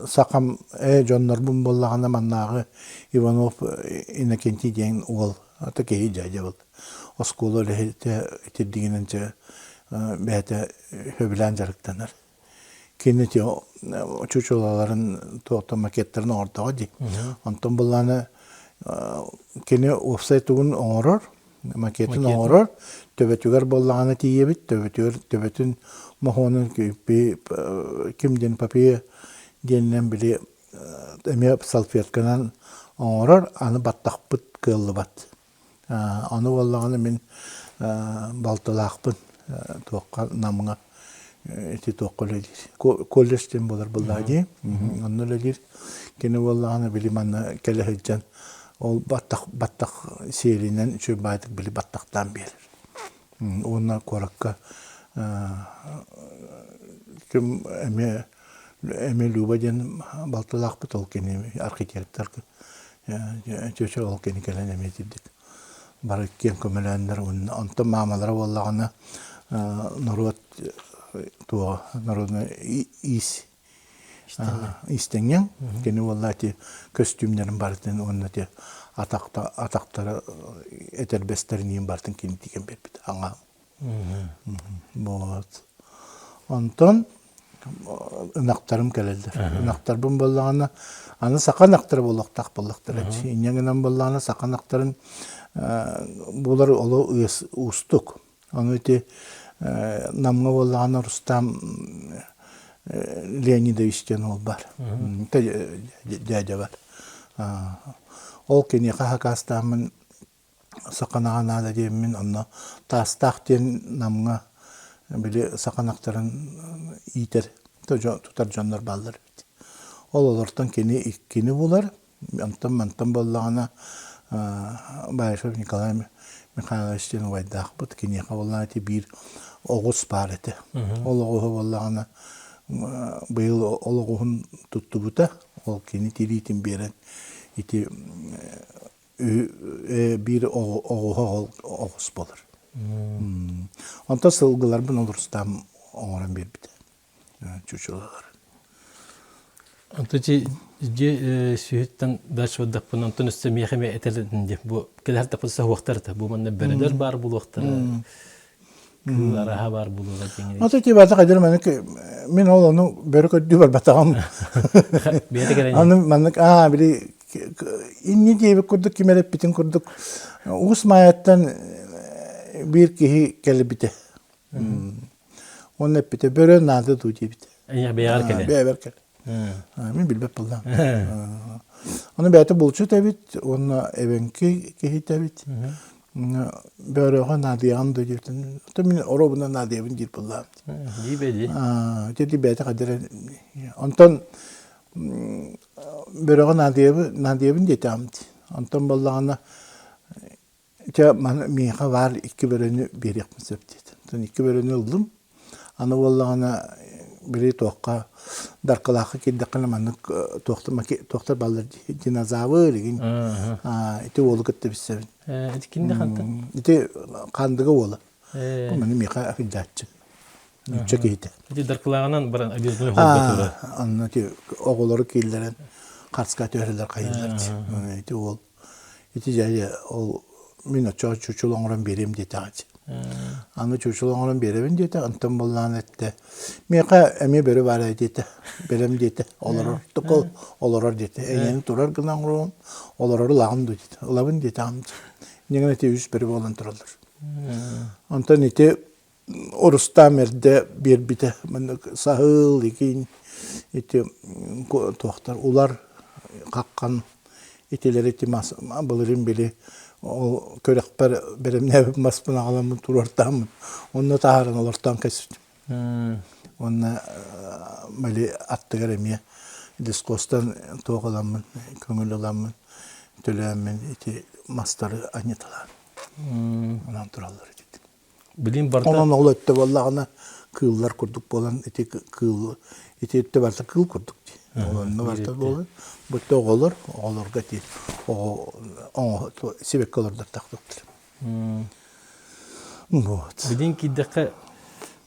сахам ээ дьоннорбун буоллаҕына маннааҕы Иванов Иннокентий диэн уол ата киһи дьээдьэ был оскуола үлэһитэ итирдигинэн дьэ бэйэтэ сөбүлээн дьарыктанар кини чучулаларын туохтан макеттарын оҥордоҕо дии онтон былааны кини уопсай тугун оҥорор макетын оҥорор, төбөтүгэр буоллаҕына тиийэбит, төбөтүгэр төбөтүн моһуонун ким диэн папье диэнинэн били эмиэ салфетканан оҥорор, аны баттахпыт кыаллыбат. Ону буоллаҕына мин балтылаахпын туохха Намҥа ити туохха үлэлиир колледж диэн буолар буоллаҕа дии онно үлэлиир кини буоллаҕына били манна кэлэ сылдьан Ол баттах баттах сиэлинэн үчүгэй баайдык били баттахтаан биэрэр. Уонна куоракка ким эмиэ эмиэ Люба диэн балтылаахпыт ол кини архитектор чүөчэ ол кини кэлэн эмиэ итирдик бары киэҥ көмөлөөннөр уонна онтон маамалара буоллаҕына норуот туоҕа народный иис Истэҥҥэ кини уолла ити көстүүмнэрин барытын уонна ити атахтара этэрбэстэриниин барытын кини тигэн биэрбит аҥаам. Вот. Онтон ынахтарым кэлэллэр. Ынахтарбын буоллаҕына аны саха ынахтара буолуохтаах буоллахтара. Инньэ гынан буоллаҕына саха ынахтарын булар оло уустук. Ону ити Намҥа буоллаҕына Рустам Леонидович диэн уол баар. Дядя бар. Ол киниэхэ хакаастааммын саханаҕа наада диэммин онно Таастаах диэн Намҥа били саханахтарын иитэр тутар дьоннор бааллар эбит. Ол олортон кини иккини булар Онтон мантан буоллаҕына Баишев Николай Михайлович диэн убайдаахпыт. Киниэхэ буоллаҕына ити биир оҕус баар этэ. Ол оҕуһу буоллаҕына быйыл ол оҕуһун туттубута. Ол кини тириитин биэрэн ити биир оҕуһа ол оҕус буолар. Онтон сылгыларбын ол Рустам оҥорон биэрбитэ. чучулалар. Онто чи дьиэ сүһүттэн дальше бардахпын онтон өссө миэхэ эмиэ этэр диye бу кэлэр таппытса хуохтар та бу манна бөрөлөр баар булуохтара кыыл араһа баар булуоҕа диэн Ото ти бата кадыр маннык мин ол ону бөрө көрдүү барбатаҕым. Бэйэтэ кэлэн Аны маннык аа били Инньэ диэбит курдук ким эрэ эппитин курдук Уус Маайаттан биир киһи кэлбитэ. Уонна эппитэ бөрө наада дуу диэбитэ. Бэйэҕэр кэлэн. Бэйэбэр кэлэн. Мин билбэт буоллаҕым. Ону бэйэтэ булчут эбит уонна эбэҥки киһитэ эбит. Бөрөҕө наадыйаҕын дуу диэбитин. Оттон мин оруобуна наадыйабын диир буоллаҕым. Дии дии. Ити бэйэтэ хадара. Онтон бөрөҕө наадыйабын наадыйабын диэтэҕим дии. Онтон буоллаҕына Чэ, маны миэхэ баар икки бөрөнү биэриэхпин сөп диэтэ. Онтон икки бөрөнү ыллым. Аны буоллаҕына били туохха Даркылаахха киирдэххинэ маннык туохтар бааллар дии динозавр игин ити уолу кытта билсэбин. Ити кинини хантан? Ити Хаандыга уола. Бу маны миэхэ сылдьааччы. Нуучча киһитэ. Ити Даркылааҕынан баран объездной холга турар. Онно ити оҕолору киллэрэн харска түһэрэллэр хайыыллар. Ити уол Ити дьэ ол мин оччоҕо чуучул оҥорон биэриэм диэтэҕэ Аны чуучул оҥорон биэрэбин диэтэ, онтон буоллаҕына эттэ, миэхэ эмиэ бөрө баар ээ диэтэ, бэлэм диэтэ, олорор, тукул олорор диэтэ, эйиэни турар гына оҥоруом, олорору ылаҕын дуу диэтэ, ылабын диэтэҕим. Инньэ гынан ити үс бөрө буолан тураллар. Онтон ити Рустам эрдэ биэрбитэ маннык саһыл игин ити туохтар улар хаххан итилэри ити мас былырыын били ол күрэхпэр бэлэмнээбит маспын аҕаламмын туруортааммын онно таһааран олортоон кэспитим уонна били аттыгар эмиэ дискостан туох ыламмын көҥүл ыламмын төлөөммүн ити мастары анньыталаан онон тураллар ити Билин барыта Онон ол өттө буоллаҕына кыыллар курдук буолан ити кыыл ити өттө барыта кыыл курдук дии. Ол онно барыта буолан бу өттө оҕолор оҕолорго ити оҕо оҥо сибэкки олордортахтыктар. Вот. Билин киирдэххэ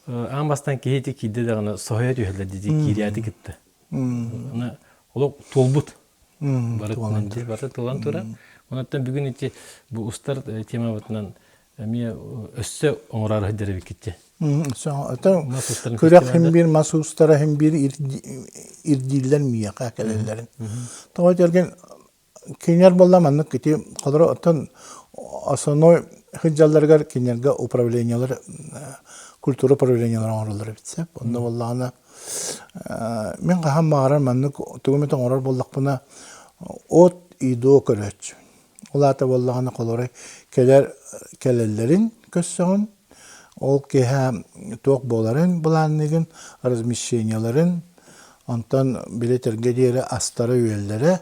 аан бастаан киһи ити киирдэ даҕаны соһуйа түһэллэр дии киирээти кытта. Аны олох туолбут. Барыта туолан турар. Онон бүгүн ити бу устар темабытынан эмиэ өссө оҥорор сылдьар эбиккит Күрэх иһин биир мас уустара иһин биир ирдииллэр миэхэ кэлэллэрин. Тоҕо диэргин кинилэр буолла маннык ити холоро оттон основной сылдьалларыгар кинилэргэ управлениелар культура управлениелара оҥороллор эбит сөп. Онно буоллаҕына мин хаһан баҕарар маннык тугу эмит оҥорор буоллахпына от и до көрөөччү. Ол аата буоллаҕына холоруй кэлэр кэлэллэрин көрсөҕүн, ол киэһэ туох буоларын былаанныгын, размещениеларын, онтон билэтэргэ диэри астара-үөллэрэ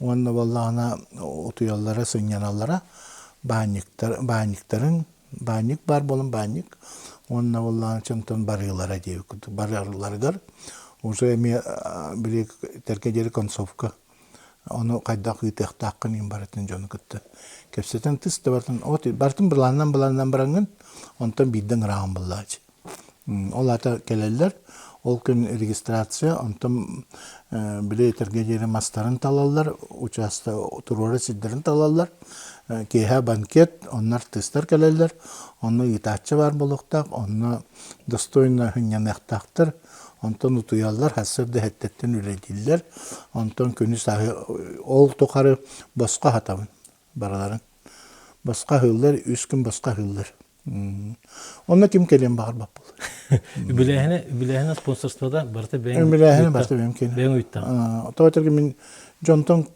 уонна буоллаҕына утуйаллара, сынньаналлара, баанньыктар, баанньыктарын, баанньык баар буолан баанньык уонна буоллаҕына чонтон барыылара диэбит курдук барыыларыгар уже эмиэ били тэргэ диэри концовка Ону хайдах ыытыахтааххын иһин барытын дьону кытта кэпсэтэн тыс да барытын от барытын былаанынан былаанынан бараҥҥын онтон биирдэ ыҥыраҕын буллаачы. Ол аата кэлэллэр, ол күн регистрация, онтон били этэргэ диэри мастарын талаллар, учаастак туруора сирдэрин талаллар, киэһэ банкет, онно артыыстар кэлэллэр, онно ыытааччы баар буолуохтаах, онно достойно сынньаныахтаахтар, Онтон утуйаллар, сарсыарда эрдэттэн үлэлииллэр. Онтон күнүс аһы ол тухары босхо аһатабын барыларын. Босхо аһыыллар, үс күн босхо аһыыллар. Онно ким кэлиэн баҕарбат буолар. Үбүлээһинэ, үбүлээһинэ спонсорствода барыта бэйэҥ Үбүлээһинэ барыта бэйэм киэнэ. Бэйэҥ ыйыттаҕын. Тоҕо этэргэ мин дьонтон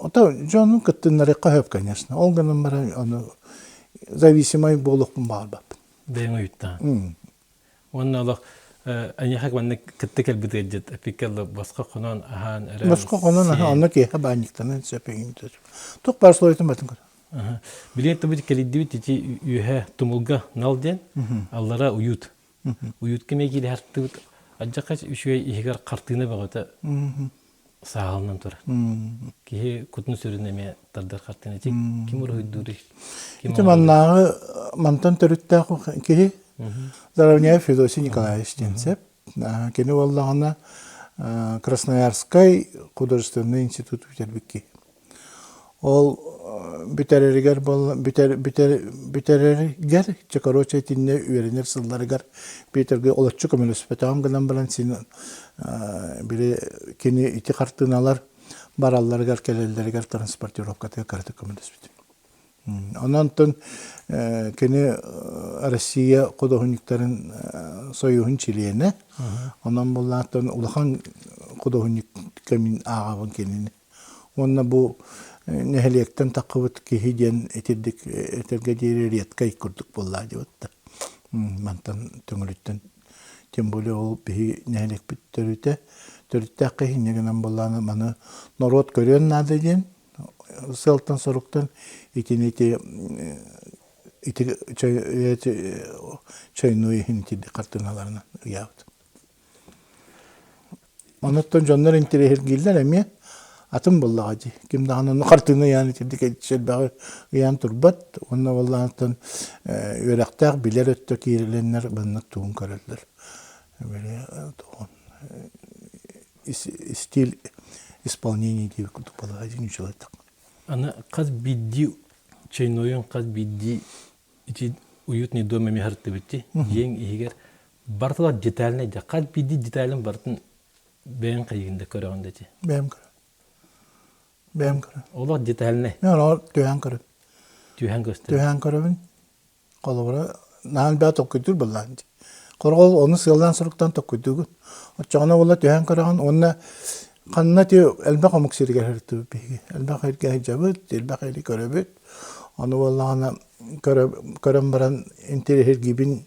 ото дьону кыттыннарыахха сөп, конечно. Ол гынан баран ону зависимай буолуохпун баҕарбаппын. Бэйэҥ ыйыттаҕын. Уонна олох эйиэхэ манна кытта кэлбит ыалдьыт эпиккэ босхо хонон аһаан эрэ Босхо хонон аһаан онно киэһэ баанньыктанан сөп эҥин Туох баар слойтун батын көр. Билиэн тубут кэлиддибит ити үөһэ тумулга нал диэн аллара уют. Уют кэмэ киирэ Адьака үчүгэй иһигэр хартыына бөҕөтө сааһыланан турар. Киһи кутун сүрүн эмиэ тардар хартыына. Ити ким уруһуйдууруй? Ити маннааҕы мантан төрүттээх киһи Заровняев Федосий Николаевич диэн сөп. Кини буоллаҕына Красноярскай художественный институт бүтэрбит киһи. Ол бүтэрэригэр бүтэр бүтэр бүтэрэригэр чэ короче итиннэ үөрэнэр сылларыгар Питергэ олоччу көмөлөспөтөҕүм гынан баран син били кини ити хартыыналар. баралларыгар, кэлэллэригэр транспортировкатыгар кыратык көмөлөспүтүм. Онон кини Россия худуоһунньуктарын союһун чилиэнэ. Онон буллааттан улахан худуоһунньук кэмин ааҕабын кинини. Уонна бу нэһилиэктэн таххыбыт киһи диэн итирдик этэргэ диэри редкай курдук буоллаа диэбит Мантан Төҥүлүттэн тем более ол биһи нэһилиэкпит төрүтэ төрүттээх киһи инньэ гынан буоллаҕына маны норуот көрүөн наада диэн сыалтан-соруктан итини ити ити чойнуй иһин итирдик хартыыналарынан ыйаабыт. Онуттан дьоннор интэриэһиргииллэр эмиэ атын буоллаҕа дии. Ким даҕаны онно хартыына ыйаан итирдик элбэҕи ыйаан турбат. Уонна буоллаҕыттан үөрэхтээх билэр өттө киирилэннэр маннык тугун көрөллөр. Били тугун стиль исполнения диэбит курдук буоллаҕа дии ньучалайтах. Аны хас биирдии чайнойун хас биирдии ити уютный дом эмиэ һыртыбытти дьиэҥ иһигэр барытылар детальнай да хас биирдии деталин барытын бэйэҥ хайыгын да көрөҕүн да ити. Бэйэм көрөм. Бэйэм көрөм. Олох детальнай. Мен олох түһээн көрөм. Түһээн көстөр. Түһээн көрөбүн. Холобура, наһаа элбэҕи толкуйдуур буоллаҕын дии. Хороҕол ону сыаллаан суруктаан толкуйдуугун. Оччоҕуна буолла түһээн көрөҕүн уонна ханна ити элбэх омук сиригэр сырыттыбыт биһиги. Элбэх сиргэ сылдьабыт, элбэх сири көрөбүт. Ону буоллаҕына көрөн баран интэриэһиргиибин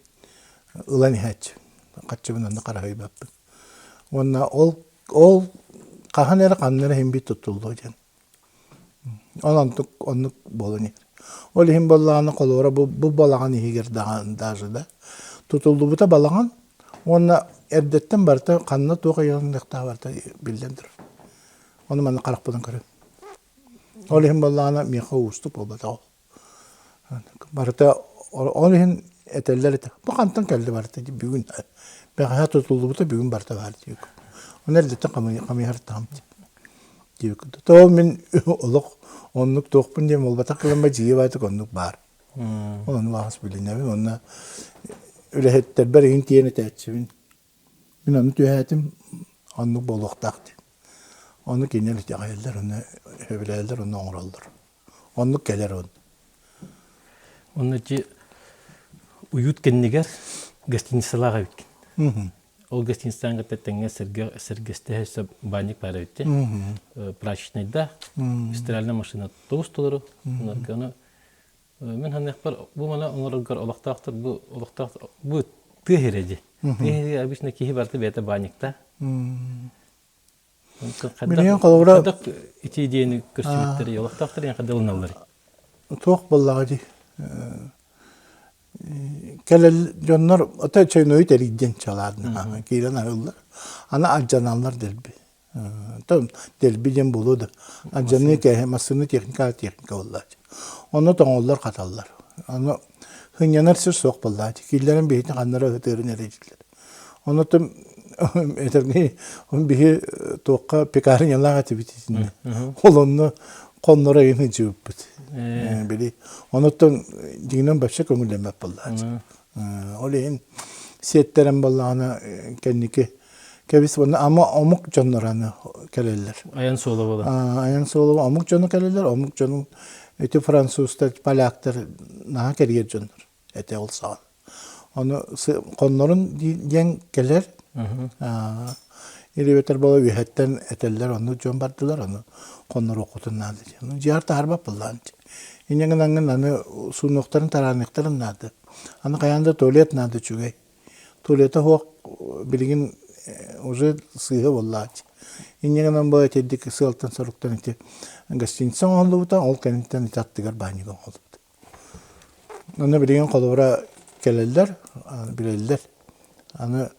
ылан иһээччи. Хаччыбын онно хараһыйбаппын. Уонна ол ол хаһан эрэ ханна эрэ иһин биир туттуллуо диэн. Ол онтук оннук буолан иһэр. Ол иһин буоллаҕына холобура бу, бу балаҕан иһигэр даҕаны даже да тутуллубута балаҕан уонна эрдэттэн барыта ханна туох ыйаныахтаах барыта биллэн турар. Ону манна харахпынан көрөм. Ол иһин буоллаҕына миэхэ уустук буолбатах ол. Барыта ол иһин этэллэр этэ. Бу хантан кэллэ барыта бүгүн бэҕэһээ тутуллубута бүгүн барыта баар диэбит. Оны эрдэттэн хамыйар таһым диэбит. То мин олох оннук туохпун диэн буолбатах кылымба дьиэ баатык оннук баар. Ону баҕас билинэбин уонна үлэһиттэрбэр иһин тиийэн этээччибин. Мин ону түһээтим, оннук буолуохтаах диэн. Ону кинилэр итэҕэйэллэр, ону сөбүлэһэллэр, ону оҥороллор. Оннук кэлэр он. Онно ити уют кэннигэр гостиницалаах эбиккин. Ол гостиницаҕа кытта тэҥҥэ сэргэстэһэ өссө баанньык баар эбит Прачечнайда стиральная машина тоҕус толору. Ону мин саныахпар бу маны оҥороргор олохтоохтор бу олохтоох бу тыа сирэ дии. Тыа сиригэр обычно киһи барыта бэйэтэ баанньыкта. Билигин холобура Хайдах ити идеяны көрсүбүттэрий, олохтоохтор ийэн хайдах ылыналларый? Туох буоллаҕа дии кэлэл дьоннор ото чойнойу тэрийдин чалаадна киирэн аһыыллар аны алдьаналлар дэлби дэлби диэн буолуо да алдьаныы кээһэ массыына техника техника буоллааччы онно тоҥоллор хаталлар аны сынньанар сир суох буоллааччы кииллэрин биһитин ханнара ыһытыырын эрэ дииллэр Онотум этэргэ биһи туохха пекарнялаах этибит итиннэ. Ол онно хонноро ыйын сылдьыбыппыт. Били онуттан дьиҥинэн вообще көҥүллэммэт буоллааччы. Ол иһин сиэттэрэн буоллаҕына кэнники кэбис уонна ама омук дьоннор аны кэлэллэр. Айан суола буолан. Айан суола омук дьоно кэлэллэр, омук дьонун ити французтар, поляктар наһаа кэрийэр дьоннор. этэ ол саҕана. Ону хоннорун диэн кэлэр. Или буола үөһэттэн этэллэр, оннук дьон бардылар, ону хонноруоххутун наада диэн. Дьиэҕэр таһаарбат буоллаҕын. Инньэ гынаҥҥын аны суунуохтарын тарааныахтарын наада. Аны хайаан да туалет наада үчүгэй. Туалета суох билигин уже сыыһа буоллааччы. Инньэ гынан бу этирдик сыалтан-соруктан ити гостиница оҥоһуллубута, ол кэнниттэн ити аттыгар баанньык оҥоһуллубута. Онно билигин холобура кэлэллэр, билэллэр. Аны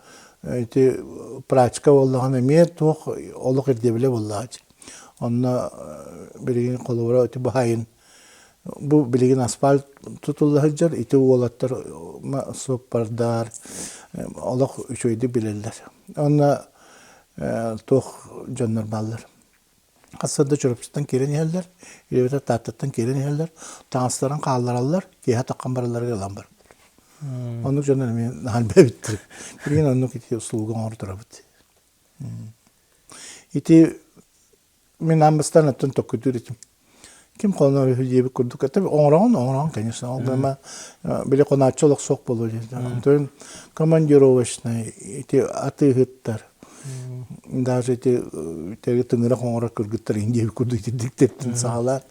ити прачка буоллаҕына эмиэ туох олох ирдэбилэ буоллаҕа. Онно билигин холобура ити баһайын бу билигин асфальт тутулла сылдьар ити уолаттар суоппардар олох үчүгэйдик билэллэр. Онно туох дьоннор бааллар. Хасса да Чурапчыттан киирэн иһэллэр, илэбэтэ Тааттаттан киирэн иһэллэр, таҥастарын хааллараллар, киэһэ таххан баралларыгар ылан бараллар. Оннук дьоннор эмиэ наһаа элбээбиттэр. Билигин оннук ити услуга оҥоро турабыт. Ити Мин аан бастаан оттон токкутуур этим. Ким хонор үһү диэбит курдук. Это оҥороҕун, оҥороҕун, конечно. Ол гына били хонааччы олох суох буолуо диэн. Онтон командировочнай, ити атыыһыттар, даже ити тыҥырах оҥорор кыргыттар иһин диэбит курдук итирдик тэптин саҕалаан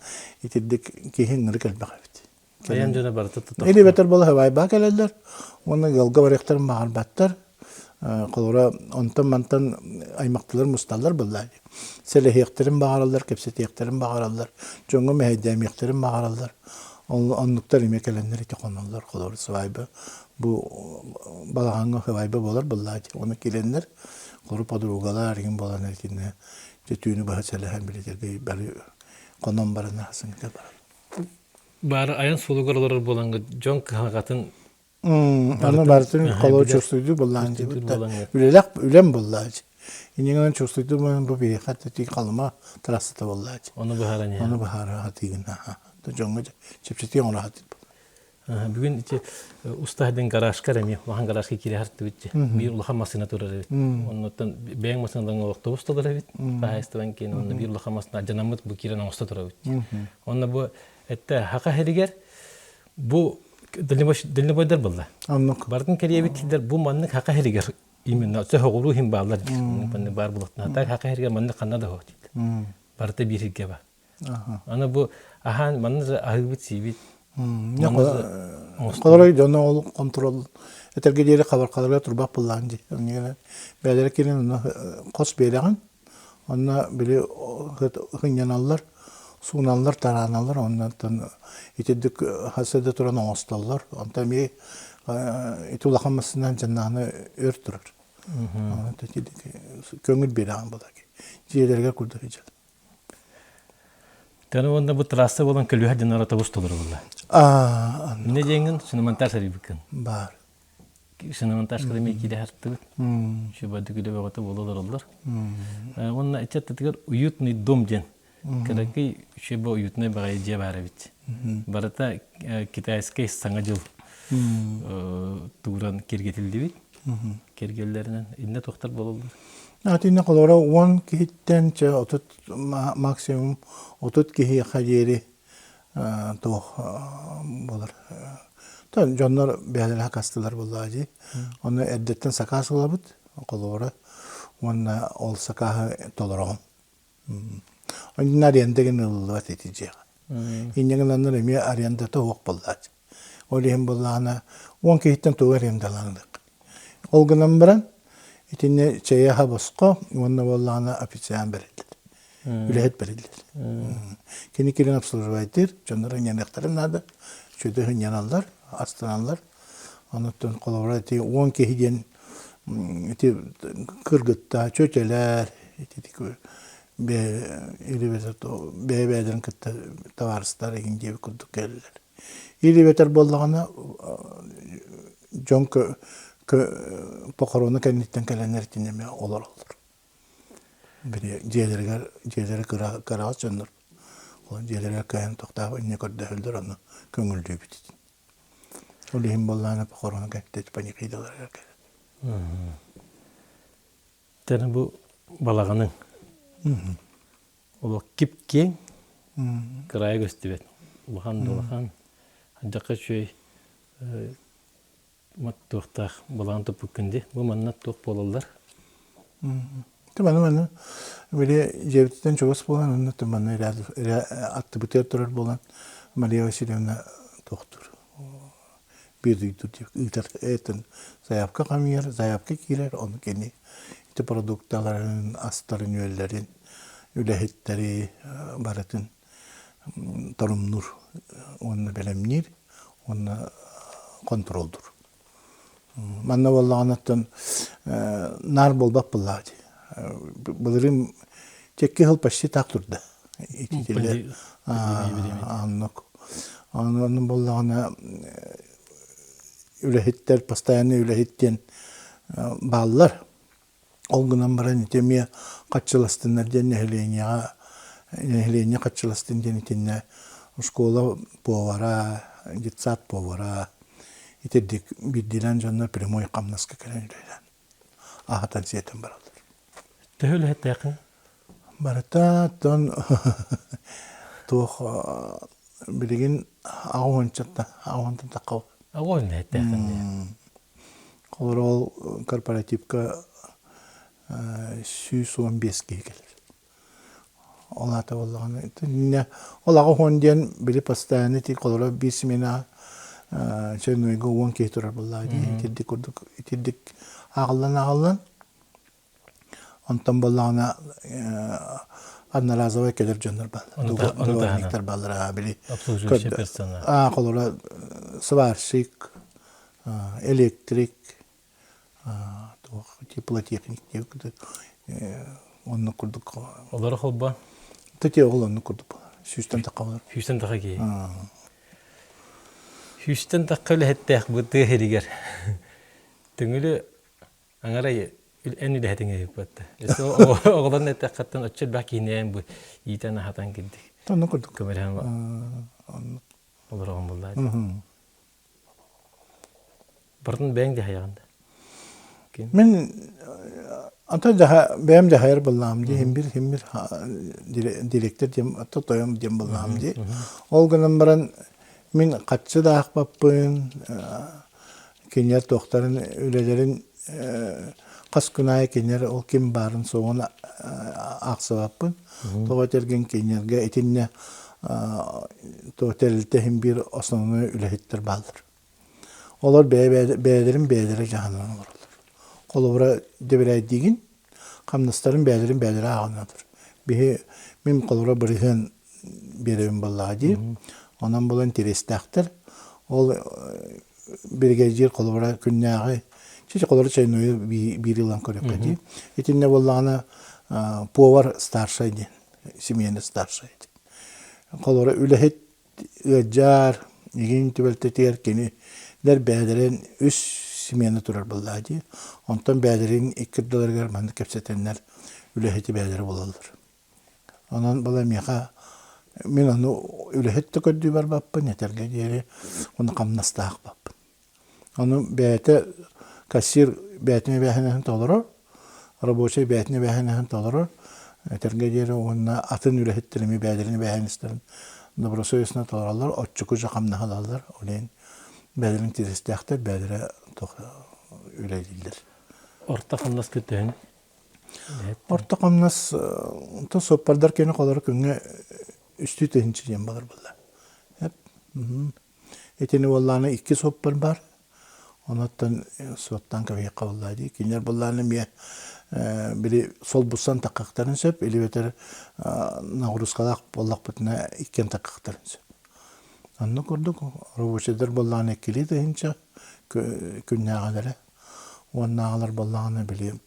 итирдик киһи ыҥырык элбэх эбит. Айан дьоно барыта тутахтар. Или бэтэр буола хабайбаа кэлэллэр уонна ыалга барыахтарын баҕарбаттар. Холобура, онтон-мантан аймахтылар мусталлар буоллаа дии. Сэлэһиэхтэрин баҕараллар, кэпсэтиэхтэрин баҕараллар, дьоҥҥо мэһэйдээмиэхтэрин баҕараллар. Оннуктар эмиэ кэлэннэр ити хоноллор. Холобура, свадьба бу балаҕаҥҥа свадьба буолар буоллаа дии. Ону киирэннэр, холобура, подругалар игин буолан итиннэ дьэ түүнү быһа сэлэһэн билэтэргэ бары хонон баран аһасыҥҥыта баран. Баары айан суолугар олорор буолаҥҥыт дьон кыһалҕатын Аны барытын холоо чувствуйдуу буоллаан дьибит да үлэлэх үлэм буоллаач. Иннигинэн чувствуйдуу буолан бу биһиэхэ тэтии халыма трассата буоллаач. Ону быһааран иһэ. Ону быһаара хатыыгын дьоҥҥо чэпчэтии оҥоро хатыыр. Бүгүн ити устаһ диэн гаражка эмиэ улахан гаражка киирэ хартыбыт дьэ. Биир улахан массыына турар эбит. Оннуттан бэйэҥ массыынадан олохтобус турар эбит. Хаһаайыстыбан киин онно биир улахан массыына дьанаммыт бу киирэн оҥосто турабыт. Онно бу этте хака хиригер бу дальнобойдар булла. Оннук. Бартын кэриэбит сирдэр бу маннык хака хиригер именно сөһөҕуруу иһин бааллар диир. Маннык баар булуктана. Так хака хиригер маннык ханна да хоот. Барыта биир сиргэ ба. Аны бу аһаан манна же аһыыбыт сиибит. Холорой дьоно ол контрол этэргэ диэри хабархаларга турбах буллаан дии. Бээлэрэ киирэн онно хос биэрэҕин. Онно били хынньаналлар, сууналлар, тарааналлар, оннуттан итирдик хасыда туран оҥостоллор. Онтон эмиэ ити улахан массыынан дьаннааны өр турар. Көҥүл биэрэҕин буолар. Дьиэлэригэр курдук сылдьар. Таны уонна бу трасса буолан көлүөһэ дьоннор автобус толорулла. Инне диэҥҥин шиномонтаж арыйбыккын. Баар. Шиномонтажка эмиэ киирэ сартыбыт. Үчүгэй үлэ бөҕөтө буола олороллор. Уонна иччаттатыгар уютный дом диэн кыракый үчүгэй уютный баҕайы дьиэ баар эбит. Барыта китайскай саҥа дьыл тууран киэргэтиллибит. Кэргэллэринэн иннэ туохтар буолаллар? Итиннэ холобура 10 киһиттэн чэ 30 максимум 30 киһиэхэ диэри туох буолар. Дьоннор бэйэлэрэ хакастылар буоллаҕа дии. Ону эрдэттэн сакаас ылабыт холобура уонна ол сакааһы толороҕун. Онно аренда гын ылыллыбат ити дьиэҕэ. Инньэ гынаннар эмиэ арендата суох буоллааччы. Ол иһин буоллаҕына 10 киһиттэн тугу арендаланык. Ол гынан баран итиннэ чэйэ аһа босхо уонна буоллаҕына официант бэриллэр. Үлэһит бэриллэр. Кини кэлин обслуживайтыыр, дьоннор ынньаныахтарын наада. Үчүгэй ынньаналлар, астыналлар. Онуттан холобура ити 10 киһи диэн ити кыргыттар, чүөчэлэр, ити бэйэ-бэйэлэрин кытта табаарыстар игин диэбит курдук кэлэллэр. Или эбэтэр буоллаҕына дьон похорона кэнниттэн кэлэннэр итиннэ эмиэ олороллор. Били дьиэлэригэр дьиэлэрэ кыра кыраҕас дьоннор ол дьиэлэригэр кыайан тохтоох инньэ көрдөһөллөр ону көҥүллүүбүт. Ол иһин буоллаҕына похорона кэнниттэн панихидаларыгар кэлэр. Тэн бу балаҕаныҥ олох кип-киэҥ, кыраайа көстүбэт. Улахан да улахан, алдьархай үчүгэй туохтаах балаҕан туппуккун дии. Бу манна туох буолаллар? Маны маны били дьиэбититтэн чугас буолан онно манна аттыбытыгар турар буолан Мария Васильевна туохтуур биир ыйдыр ыытар этин заявка хамыйар заявка киирэр ону кини ити продукталарын астарын үөллэрин үлэһиттэри барытын торумнуур уонна бэлэмниир уонна контролдуур манна буоллаҕына наар буолбат буоллаҕа дии былырыын чэкки сыл почти так турда ититиллэр оннук Онон буоллаҕына үлэһиттэр постоянный үлэһит диэн бааллар. Ол гынан баран ити эмиэ хаччыластыннар диэн нэһилиэнньэҕэ нэһилиэнньэ хаччыластын диэн итиннэ школа повара, детсад повара итирдик биирдиилээн дьоннор прямой хамнаска кэлэн үлэлээн аһатан сиэтэн бараллар. Төһө үлэһиттээххин? Барыта оттон туох билигин аҕыс уончаттан тахха. Аҕыс үлэһиттээххин дии. Холобур ол корпоративка 115 киһи кэлэр. Ол аата буоллаҕына итиннэ ол 80 диэн били постоянно ити холобура биир смена чөннойго 10 киһи турар буоллаҕа дии. Итирдик курдук итирдик ааҕыллан-ааҕыллан Онтон буоллаҕына одноразовай кэлэр дьоннор бааллар. Дворниктар бааллар били Обслуживающий персонал. Аа, холобура сварщик, электрик, туох теплотехник диэбит оннук курдук. Олору холбоон? Тете ол оннук курдук буолар. Сүүстэн тахха болар. Сүүстэн тахха киһи. Сүүстэн тахха үлэһиттээх бу тыа сиригэр. Түҥүлү Аҥарай эн үлэһитиҥ ыйыппатта. Өссө оҕолорун эттэххиттэн оччо элбэх киһини бу иитэн аһатан кирдик. Оннук курдук. Көмөлөһөн олороҕун буллаа. Бартын бэйэҥ дьаһайаҕын да. Мин ата дьаһа бэйэм дьаһайар буллаам дии химбир химбир директор диэн ата тойом диэн буллаам дии. Ол гынан баран мин хаччы да аахпаппын кинилэр туохтарын үлэлэрин хас күн аайы кинилэр ол ким баарын суоҕун аахсыбаппын. Тоҕо этэргин кинилэргэ итиннэ тэрилтэ иһин биир основной үлэһиттэр бааллар. Олор бэйэлэрин бэйэлэрэ дьаһанан олороллор. Холобура, дэбирээйдиигин, хамнастарын бэйэлэрин бэйэлэрэ ааҕыналлар. Биһи мин холобура бырыһыан биэрэбин буоллаҕа дии. Онон булан интэриэстээхтэр. Ол биригэдьиир холобура күннээҕи чичи холобура чайнойу биир ылан көрүөххэ дии. Итиннэ буоллаҕына повар старшай диэн, семейный старшай диэн. Холобура үлэһит ыалдьар, игин түбэлтэтигэр кинилэр бэйэлэрин үс смена турар буоллаҕа дии. Онтон бэйэлэрин икки ардыларыгар маннык кэпсэтэннэр үлэһити бэйэлэрэ булаллар. Онон была миэхэ мин ону үлэһит да көрдүү барбаппын, этэргэ диэри ону хамнастаах баппын. Ону бэйэтэ кассир бэйэтин эбээһинэһин толорор, рабочай бэйэтин эбээһинэһин толорор, этэргэ диэри уонна атын үлэһиттэр эмиэ бэйэлэрин эбээһинэстэрин добросовестно толороллор, оччоку же хамнаһы ылаллар, ол иһин бэйэлэрин тирэстээхтэр, бэйэлэрэ үлэлииллэр. Орто хамнас төһөн Орто хамнас онтон суоппардар кини холоро күҥҥэ үстүү тыһыынча диэн балар буолла. Итини буоллаҕына икки суоппар бар. Онуттан суоттаан кэбиһиэххэ буоллаа дии. Кинилэр буоллаҕына эмиэ били солбусан таккахтарын сөп, или бэтэр нагрузкалаах буоллахпытына иккиэн таккахтарын сөп. Оннук курдук рабочайдар буоллаҕына иккилии тыһыынча күннээҕилэрэ Уоннааҕылар буоллаҕына били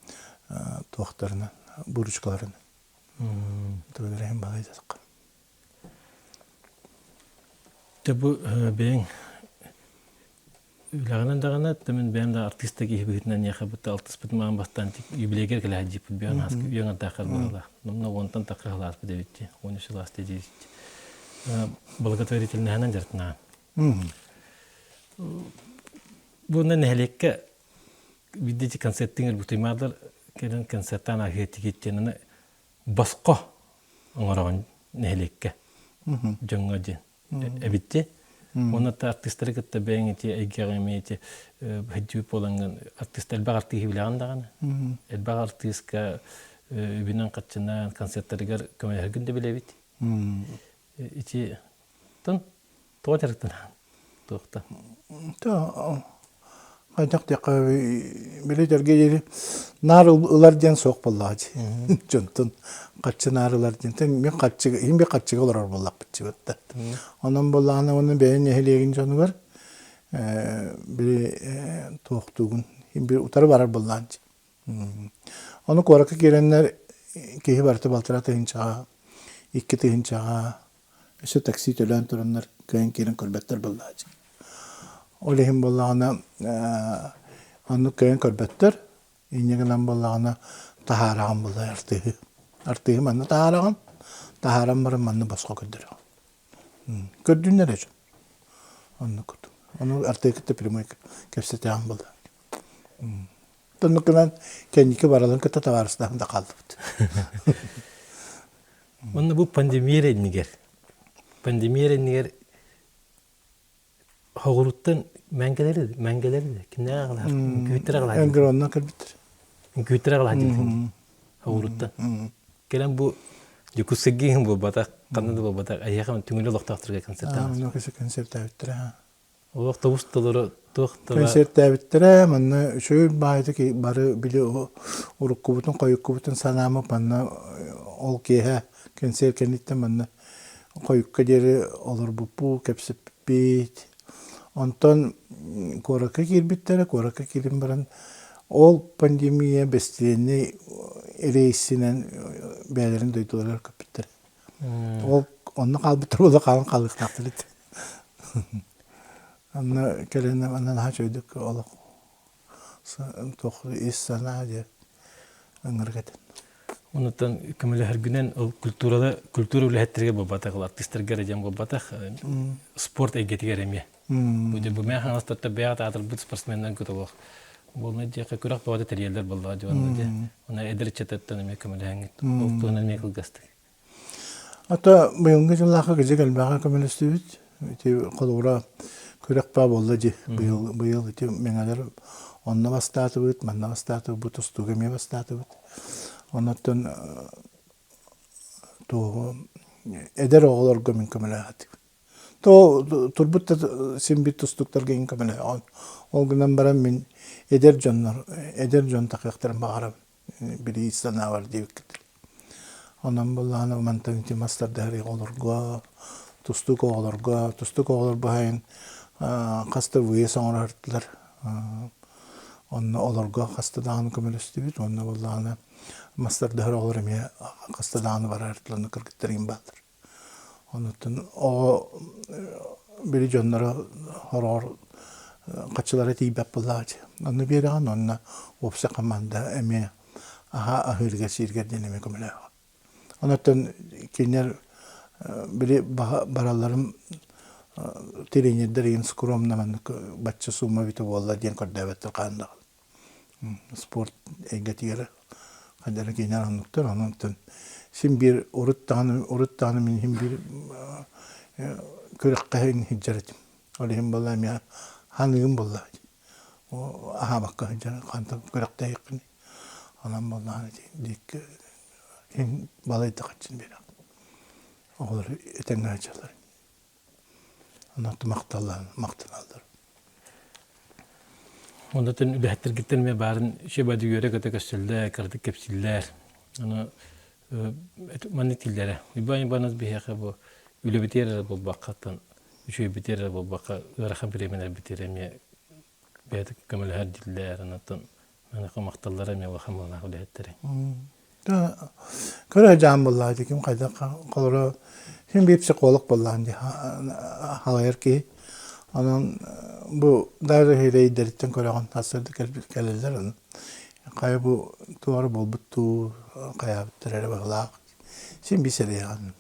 туохтарынан, буручкаларынан. Тугу балайдатахха. Дьэ бу бэйэҥ үлэҕинэн даҕаны мин бэйэм да артыыста киһи быһыытынан эйиэхэ бытта алтыспыт маан бастаан юбилейгэр кэлэ сылдьыппыт бүөн бүөн антааххар быһыылаах. Номно уонтан тахха сылааспыт эбит 13 сылаас диэбит. Благотворительноһынан дьарыктанаан. Бу нэһилиэккэ биирдэ ити концерттыҥ ырбытыймаалар кэлэн концертаан аһыа тигиттиэн аны босхо оҥороҕун нэһилиэккэ дьоҥҥо диэн эбитти. Уонна артыыстары кытта бэйэҥ ити эйгэҕэ эмиэ ити сылдьыбыт буолаҥҥын артыыс элбэх артыыһы билэҕин даҕаны. Элбэх артыыска үбүнэн-хаччынан концерттарыгар көмөлөһөргүн да билэбит. Ити тон Тоҕо дьарыктанаҕын? Туохта? Хайдах диэххэ били дьэргэ диэри наар ылар диэн суох буоллаҕа дии. Дьонтон харчы наар ылар диэн. Мин харчыга, иһин би харчыга олорор буоллахпыт чыбытта. Онон буоллаҕына уонна бэйэ нэһилиэгин дьонугар били туохтуугун бир утары барар буоллаҕа дии. Ону куоракка киирэннэр киһи барыта балтараа тыһыынчаҕа, икки тыһыынчаҕа Өссө такси төлөөн тураннар кыайан киирэн көрбөттөр буоллааччы. Ол иһин буоллаҕына оннук кыайан көрбөттөр. Инньэ гынан буоллаҕына таһаараҕын буоллар артыыһы. Артыыһы манна таһаараҕын, таһааран баран манна босхо көрдөрөҕүн. Көрдүннэр эрэ дьон. Оннук курдук. Ону артыыһы кытта прямой кэпсэтэҕин буоллар. Оннук гынан кэнники бараларын кытта табаарыстаһан да хааллыбыт. Уонна бу пандемия эрэ иннигэр, пандемия эрэ иннигэр Хоҕуруттан мэҥгэлэри, мэҥгэлэри кинилэр аҕалаһар, үҥкүүттэр аҕалаһар. Энгронна кэлбиттэр. Үҥкүүттэр аҕалаһар диэн. Хоҕуруттан. Кэлэн бу Дьокуускайга иһин буолбатах, ханна да буолбатах, эһиэхэ түҥүлэ олохтоохторго концертаабыт. Онно концертаабыттара. Олох тобус толору туох тыла Концертээбиттэрэ, манна үчүгэй баайдык бары били уруккубутун, хойуккубутун санаамып манна ол киэһэ концерт кэнниттэн манна хойукка диэри олорбуппут, кэпсэппиппит. Онтон куоракка киирбиттэрэ, куоракка киирэн баран ол пандемия бэстилиэннэй рейсинэн бэйэлэрин дойдуларыгар көппүттэрэ. Ол онно хаалбыттар буола хаалан хаалыахтаахтар этэ. Онно кэлэн онно наһаа үчүгэйдик олох туох ис санаа диэн ыҥырык этин. Онуттан көмөлөһөргүнэн ол культурада культура үлэһиттэригэр буолбатах, ол артистарга эрэ диэн буолбатах, спорт эйгэтигэр эмиэ. Бу дьэ бу мэ хаҥастарта бэйэҕит аатырбыт спортсменнар кытылох. Буолна диэхэ күрэх бөҕөтө тэрийэллэр буоллаҕа дьон дьэ. Онно эдэр ыччаттартан эмиэ көмөлөһөҥҥүт. Ол туһунан эмиэ кылгастык. Ата быйылгы дьыллаахха кыдьык элбэҕи көмөлөстүбүт. Ити холобура күрэх баа буолла дии. Быйыл быйыл ити мэҥэлэр онно бастаатыбыт, манна бастаатыбыт, бу тустууга эмиэ бастаатыбыт. Оннуттан туоҕу эдэр оҕолорго мин көмөлөһөтүм. То турбут да син биир тустууктарга иҥ көмөлөһөҕүн. Ол гынан баран мин эдэр дьоннор эдэр дьон тахыахтарын баҕарабын. Билии санаабар диэбиккит. Онон буоллаҕына мантан ити мас тардыһар оҕолорго, тустуук оҕолорго, тустуук оҕолор быһайын хас да выезд оҥороһортулар. Онно олорго хаста даҕаны көмөлөстүбүт. Уонна буоллаҕына мас тардыһар оҕолор эмиэ хаста даҕаны барар аны кыргыттар иҥин бааллар. Онуттан оҕо били дьонноро хороҕор хаччылара тиийбэт буоллаҕа дии. Онно биэрэҕин уонна уопсай хамаанда эмиэ аһаа аһыырга-сииргэр диэн эмиэ көмөлөөх. Онуттан кинилэр били баралларын тренердэр игин скромно маннык бачча сумма эбитэ буолла диэн көрдөөбөттөр хаһан даҕаны. Спорт эйгэтигэр хайдах эрэ кинилэр оннуктар, онон син биир урут даҕаны урут даҕаны мин иһин биир күрэххэ сылдьар этим. Ол иһин буолла эмиэ ханыгым буолла. Аһаабакка сылдьар хантан күрэхтэһиэхпиний. Онон буоллаҕына диэки иһин балайда хаччын биэрэҕин. Оҕолор этэҥҥэ сылдьаллар. Онон махталлаан махтаналлар. Оннотон үлэһиттэргиттэн эмиэ баарын үчүгэй үөрэ-көтө көрсөллөр, кыратык кэпсииллэр. Аны маннык дииллэрэ. Уйбаан Иванович биһиэхэ бу үлэбитигэр эрэ буолбакка, үчүгэйбитигэр эрэ буолбакка, ыарахан бириэмэлэрбитигэр эмиэ бэйэтэ көмөлөһөр дииллэр. Онтон маныаха махталлара эмиэ улахан буоллаах үлэһиттэри. Көрө дьаам буоллаҕа ити ким хайдах холоро син биир психолог буоллаҕын дии халайар киһи. Онон бу даже эрэйдэриттэн көрөҕүн сарсыарда кэлэллэр ону хайа бу туох эрэ буолбут дуу хайаабыттар эрэ быһыылаах син биир сэрэйэҕин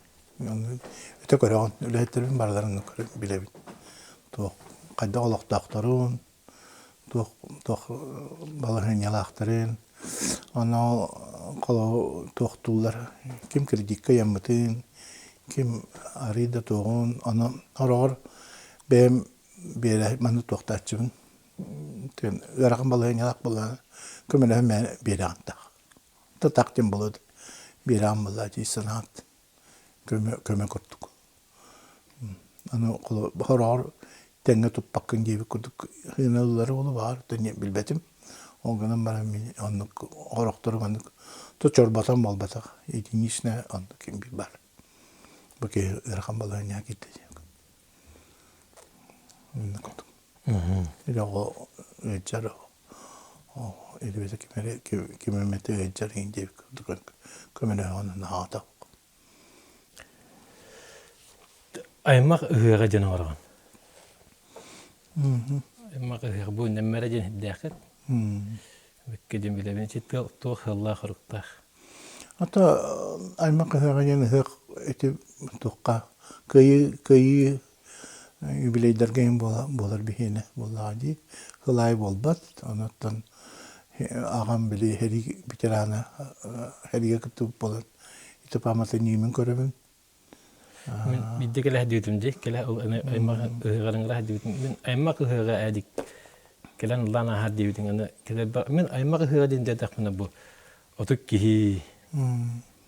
өтө көрөҕүн үлэһиттэрбин барыларын билэбин туох хайдах олохтоохторун туох туох балаһыанньалаахтарын, ону холобур туохтууллар, ким кредиккэ ыйаммытын, ким арыый да туоҕун, ону сороҕор бэйэм биэрэ маннык туохтааччыбын ыарахан балаһыанньалаах буоллаҕына көмөлөһөн биэрэҕин таах таах диэн буолуо биэрэҕин буоллаа дии санаат көмө көмө курдук Аны хороҕор тэҥҥэ туппаккын диэбит курдук ыналлара буолуо баҕар билбэтим. Ол гынан баран мин оннук хорохтору маннык то чорботон буолбатах единичное оннук ким биир баар. Бу киһи ыарахан балаһыанньаҕа киирдэ диэн. Оннук курдук. Или оҕо ыалдьар или ким эрэ ким эмэтэ ыалдьар диэбит курдук көмөлөһөҕүн наһаата Аймах ыһыаҕа диэн оҥороҕун. Аймах ыһыаҕа бу нэммэрэ диэн иһирдээххит. Бүккэ диэн билэбин ити туох сыаллаах-соруктаах? Ата аймах ыһыаҕа диэн ыһыах ити туохха кыайыы кыайыы юбилейдарга иһин буолар биһиэнэ буоллаҕа дии. Сыл аайы буолбат. Онуттан аҕам били сэрии ветерана сэриигэ кыттыбыт буолан. Ити пааматынньыгын көрөбүн. Мин биирдэ кэлэ сылдьыбытым дии. Кэлэ ол аймах ыһыаҕарыҥыра сылдьыбытым. Мин аймах ыһыаҕа ээдик кэлэн ыллаан ааһар диэбитиҥ аны кэлэрбэр мин аймах ыһыаҕа диэн диэтэхпинэ бу отут киһи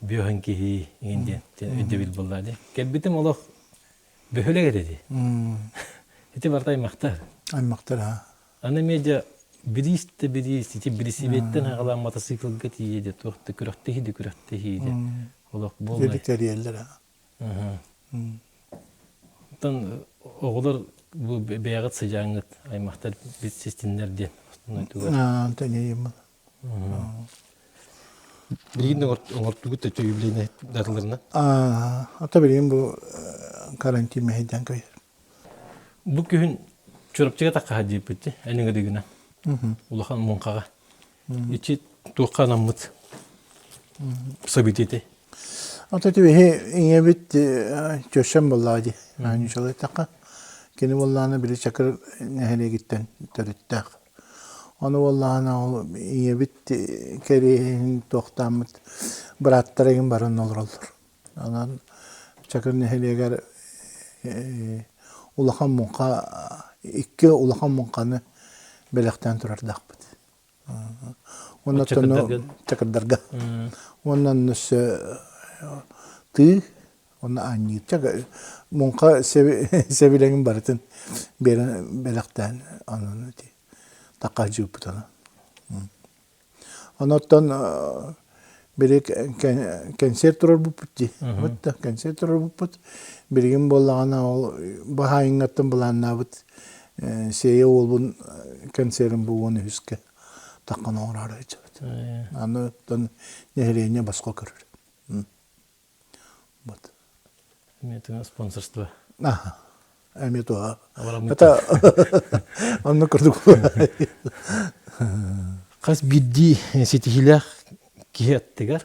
бүөһүн киһи иҥин диэн өйдөбүл буолла дии. Кэлбитим олох бөһүөлэк этэ дии. Ити барыта аймахтар. Аймахтар аа. Аны эмиэ дьэ бириис да бириис, ити билисибиэттэн аҕалаан матасыыкылга тиийэ дьэ туох да күрэхтэһии да күрэхтэһии дьэ олох буоллай. Тэрийэллэр Оттон оҕолор бу бэйэҕит сыдьааҥҥыт аймахтар билсистиннэр диэн основной тугар. Тэҥэйим. Билигин оҥортугут да юбилейнай даталарына? Ата билигин бу карантин мэһэйдээн көйөр. Бу күһүн Чурапчыга таххаһа диэппит эн ыҥырыыгына улахан муҥхаҕа. Ичи туохха анаммыт событие этэй? Ата түбэһи ийэбит чөссөм буоллаҕа дии. Ньучалайтахха кини буоллаҕына били Чакыр нэһилиэгиттэн төрүттээх. Ону буоллаҕына ол ийэбит кэриэһин туохтааммыт бырааттара игин баран олороллор. Онон Чакыр нэһилиэгэр улахан муҥха икки улахан муҥханы бэлэхтээн турардаахпыт. Уонна Чакырдарга. Уонна өссө тыы уонна анньыыр. Муҥха сэбилэҥин барытын биэрэн бэлэхтээн онон ити такаадьыыппыт онон. Онон били кэнсиэр турарбыппыт дии. Вот да кэнсиэр турарбыппыт. Билигин буоллаҕына ол баһаайыҥҥаттан былааннаабыт Сиэйэ уолбун кэнсиэрин бу 13-үскэ таххан оҥороору сылдьабыт. Аны оттон нэһилиэнньэ босхо көрөр. Вот. Эмиэ спонсорство. Аха. Эмиэ туһа. Это онно курдук. Хас биирдии ситиһиилээх киһи аттыгар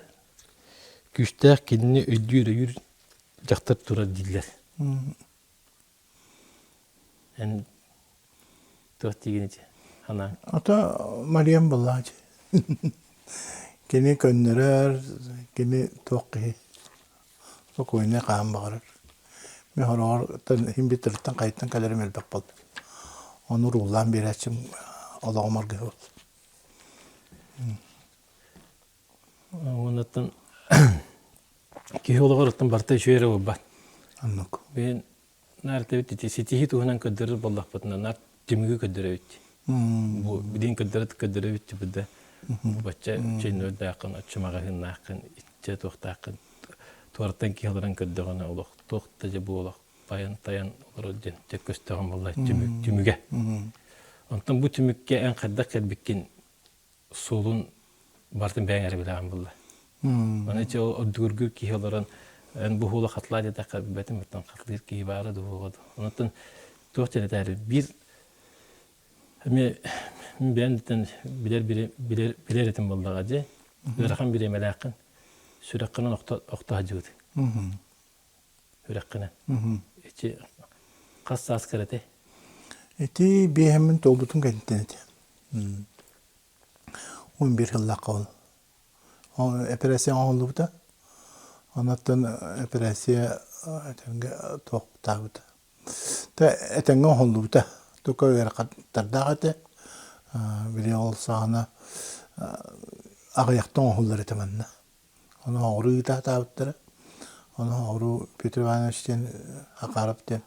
күүстээх кинини өйдүүр-өйүүр дьахтар турар дииллэр. Эн туох диигин ити санааҥ? Ата Мариям буоллаачы. Кини көннөрөр, кини туох киһи спокойнай хаһан баҕарар. Мин хороҕор иһин биттэртэн хайыттан кэлэрим элбэх буолла. Ону урууллаан биэрээччим олоҕум аргыһа буолла. Уоннаттан киһи олоҕор оттон барыта үчүгэй эрэ буолбат. Оннук. Бэйэн наар этэбит ити ситиһии туһунан көрдөрөр буоллахпытына наар түмүгү көрдөрөбүт. Бу билигин көрдөрө көрдөрөбүт бу да бу бачча чөйнөрдөөххүн, оччо маҕаһыыннааххын, иччэ туохтааххын туораттан киһи олорон көрдөҕүнэ олох туох да дьэ бу олох байан тайан олорор диэн дьэ көстөҕүн буолла түмүк түмүгэ. Онтон бу түмүккэ эн хайдах кэлбиккин суолун барытын бэйэҥ эрэ билэҕин булла. Аны ити ол ордугургуур киһи олорон эн бу хуола хатлаа диэтэххэ билбэтим оттон хатлыыр киһи баара дуу дуу. Онтон туох диэн этээри биир эмиэ мин бэйэм дэттэн билэр билэр билэр этим буоллаҕа дии. Ыарахан бириэмэлээххин сүрэххинэн охто охто сылдьыбыт. Үрэххинэн. Ити хас сааскар этэй? Ити биэһэммин туолбутум кэнниттэн этэ. 11 сыллаахха ол. Эпэрээссийэ оҥоһуллубута. Онон эпэрээссийэ этэҥҥэ туохтаабыта. Этэҥҥэ оҥоһуллубута. Тука ыарахаттардаах этэ. Били ол саҕана аҕыйахта оҥоһуллар этэ манна. Ону оҕуруу ыыта сатаабыттара. Ону оҕуруу Петр Иванович диэн Акаров диэн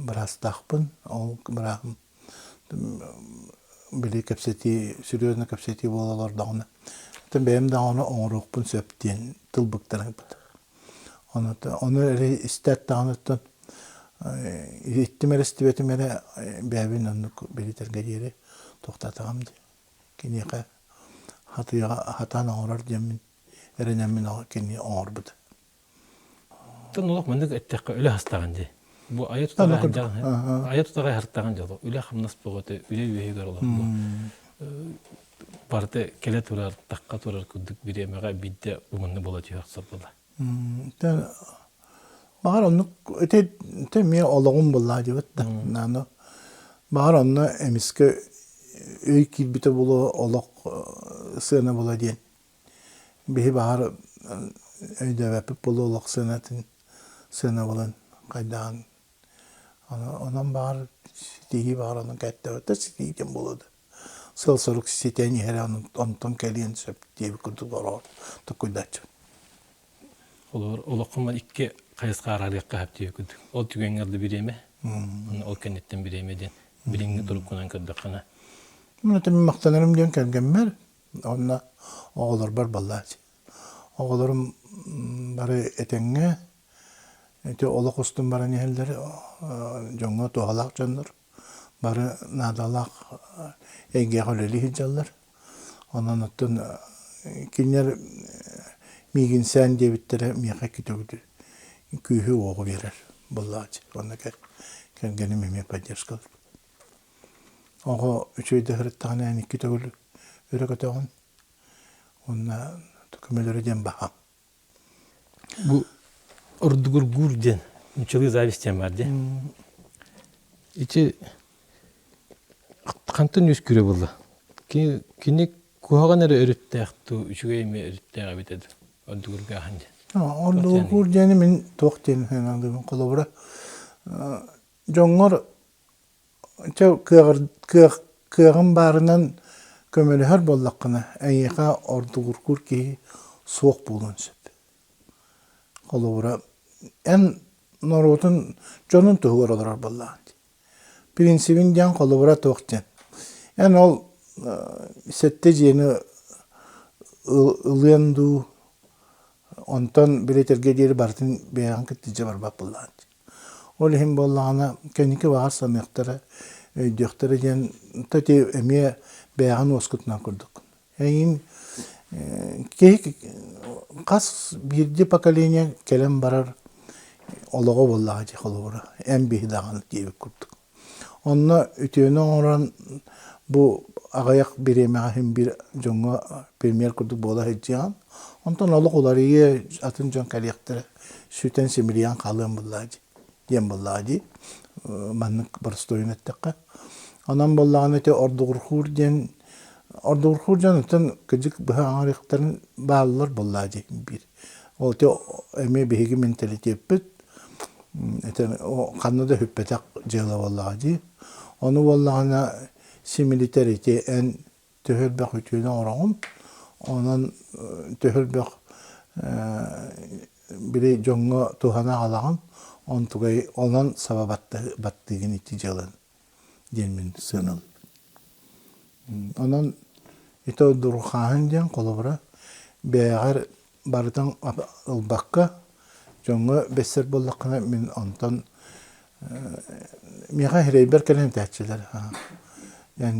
быраастаахпын. Ол бырааһым били кэпсэтии, серьезно кэпсэтии буола олордоҕуна, оттон бэйэм даҕаны оҥоруохпун сөп диэн тыл быктарыппыт. Ону, ону эрэ истээт даҕаны оттон иһиттим эрэ истибэтим эрэ бэйэбин оннук билитэргэ диэри туохтаатаҕым дии. Киниэхэ хатыйаҕа хатаан оҥорор диэммин эрэнэммин кини оҥорбута. Оттон олох маннык эттэххэ үлэ хастаҕын дии. Бу айа тутаҕай айа тутаҕай хартаҕын дьоло үлэ-хамнас бөҕөтө үлэ үөһүгэр олох бу барыта кэлэ турар, тахха турар курдук бириэмэҕэ биирдэ бу манна буола түһэ охсор буолла. Баҕар оннук ити ити эмиэ олоҕум буоллаа диэбит да. Аны баҕар онно эмискэ өй киирбитэ буолуо олох сыана буола диэн. Биһи баҕар өйдөөбөппүт буолуо олох сыанатын, сыанабылын хайдаҕын. Онон баҕар ситиһии баҕар онон кээттэбэттэр ситиһии диэн буолуо да. Сыал-сорук ситэн иһэрэ онтон кэлиэн сөп диэбит курдук олорор толкуйдааччыбын. Олор олоххун икки хайысха араарыахха сөп диэбит курдук. Ол түгэҥҥэ да бириэмэ, ол кэнниттэн бириэмэ диэн билиҥҥи туруккунан көрдөххүнэ. Мин махтанарым диэн кэргэммэр уонна оҕолорбор баллааччы. Оҕолорум бары этэҥҥэ ити олох устун баран иһэллэр дьоҥҥо туһалаах дьоннор бары наадалаах эйгэҕэ үлэлии сылдьаллар. Онон оттон кинилэр миигин сээн диэбиттэрэ миэхэ күүһү-уоҕу биэрэр буоллаҕа Уонна кэргэним эмиэ поддержкалыыр. Оҕо үчүгэй да сырыттаҕына эн икки төгүл өрө көтөҕүн уонна көмөлөрө диэн баһаам. Бу ордугургуур диэн нуччалыы зависть диэн баар дии. Ити хантан үөскүүрэ буолла? Кини, кини куһаҕан эрэ өрүттээх дуу, үчүгэй эмиэ өрүттээх эбитэ дуу? Ордугургааһын диэн. Ордугургуур диэни мин туох диэн сыаналыыбын. Холобура, дьоҥҥор Чэ, кыаҕыр кыаҕым баарынан көмөлөһөр буоллаххына, эйиэхэ ордугургуур киһи суох буолуон сөп. Холобура, эн норуотун дьонун туһугар олорор буоллаҕыҥ дии. Принцибин диэн холобура туох диэн. Эн ол сэттэ дьиэни ылыан дуу, онтон билэтэргэ диэри барытын бэйэҕин кытта илдьэ барбат буоллаҕыҥ дии. Ол иһин буоллаҕына, кэнники баҕар саныахтара, өйдүөхтэрэ диэн ити эмиэ бэйэҕин уоскутунан курдук. Эйигин киһи хас биирдии поколение кэлэн барар олоҕо буоллаҕа дии холобура, эн биһи даҕаны диэбит курдук. Онно үтүөнү оҥорон бу аҕыйах бириэмэҕэ иһин биир дьоҥҥо премьер курдук буола сылдьыаҕын. Онтон олох уларыйыа, атын дьон кэлиэхтэрэ, сүтэн симилийэн хаалыан буоллаҕа дии диэн буоллаҕа дии. Маннык боростуойун эттэххэ. Онон буоллаҕына ити ордугурхуур диэн ордугурхуур дьон оттон кырдьык быһа аҥарыахтарын бааллар буоллаҕа дии биир. Ол ити эмиэ биһиги менталитеппит этэн ханна да сүппэтэх дьыала буоллаҕа дии. Ону буоллаҕына симилитэр ити эн төһө элбэх үтүөнү оҥороҕун, онон төһө элбэх били дьоҥҥо туһаны аҕалаҕын, онтугай онон саба баттыыгын ити дьыаланы диэн мин сыаналыыбын. Онон ити дурхааһын диэн холобура бэйэҕэр барытын ылбакка дьоҥҥо бэссэр буоллаххына мин онтон миэхэ сирэйбэр кэлэн этээччилэр эн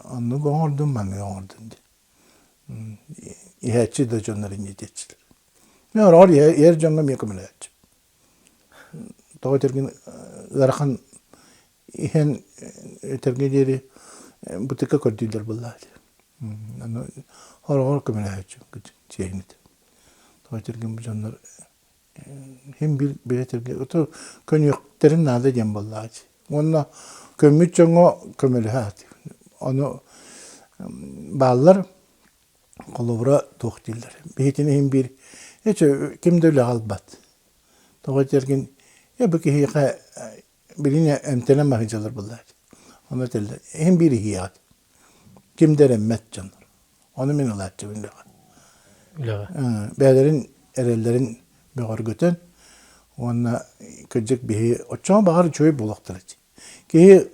оннук оҥордум маннык оҥордум диэн иһээччи да дьоннор инньэ диэччилэр мин ороҕор иһэр дьоҥҥо эмиэ көмөлөһөөччүм тоҕо этэргин ыарахан иһэн этэргэ диэри бытыкка көрдүүллэр буоллаҕа дии Аны хороҕор көмөлөһөөччү чиэһинит. Тоҕо этэргин бу дьоннор иһин биир билэтэргэ ото көнүөхтэрин наада диэн буоллаҕа дии. Уонна көммүт дьоҥҥо көмөлөһө сатыыбын. Ону бааллар холобура туох дииллэр. Биһитин иһин биир эчэ ким да үлэҕэ ылбат. Тоҕо этэргин э бу киһиэхэ билигин эмтэнэн сылдьаллар буоллаҕа дии. Ону этэллэр иһин биир иһиэҕит. Ким да эрэммэт дьоннор. Ону мин ылааччыбын үлэҕэ. Үлэҕэ. Бэйэлэрин эрэллэрин бөҕөргөтөн уонна кырдьык биһи оччоҕо баҕар үчүгэй буолуохтара дии. Киһи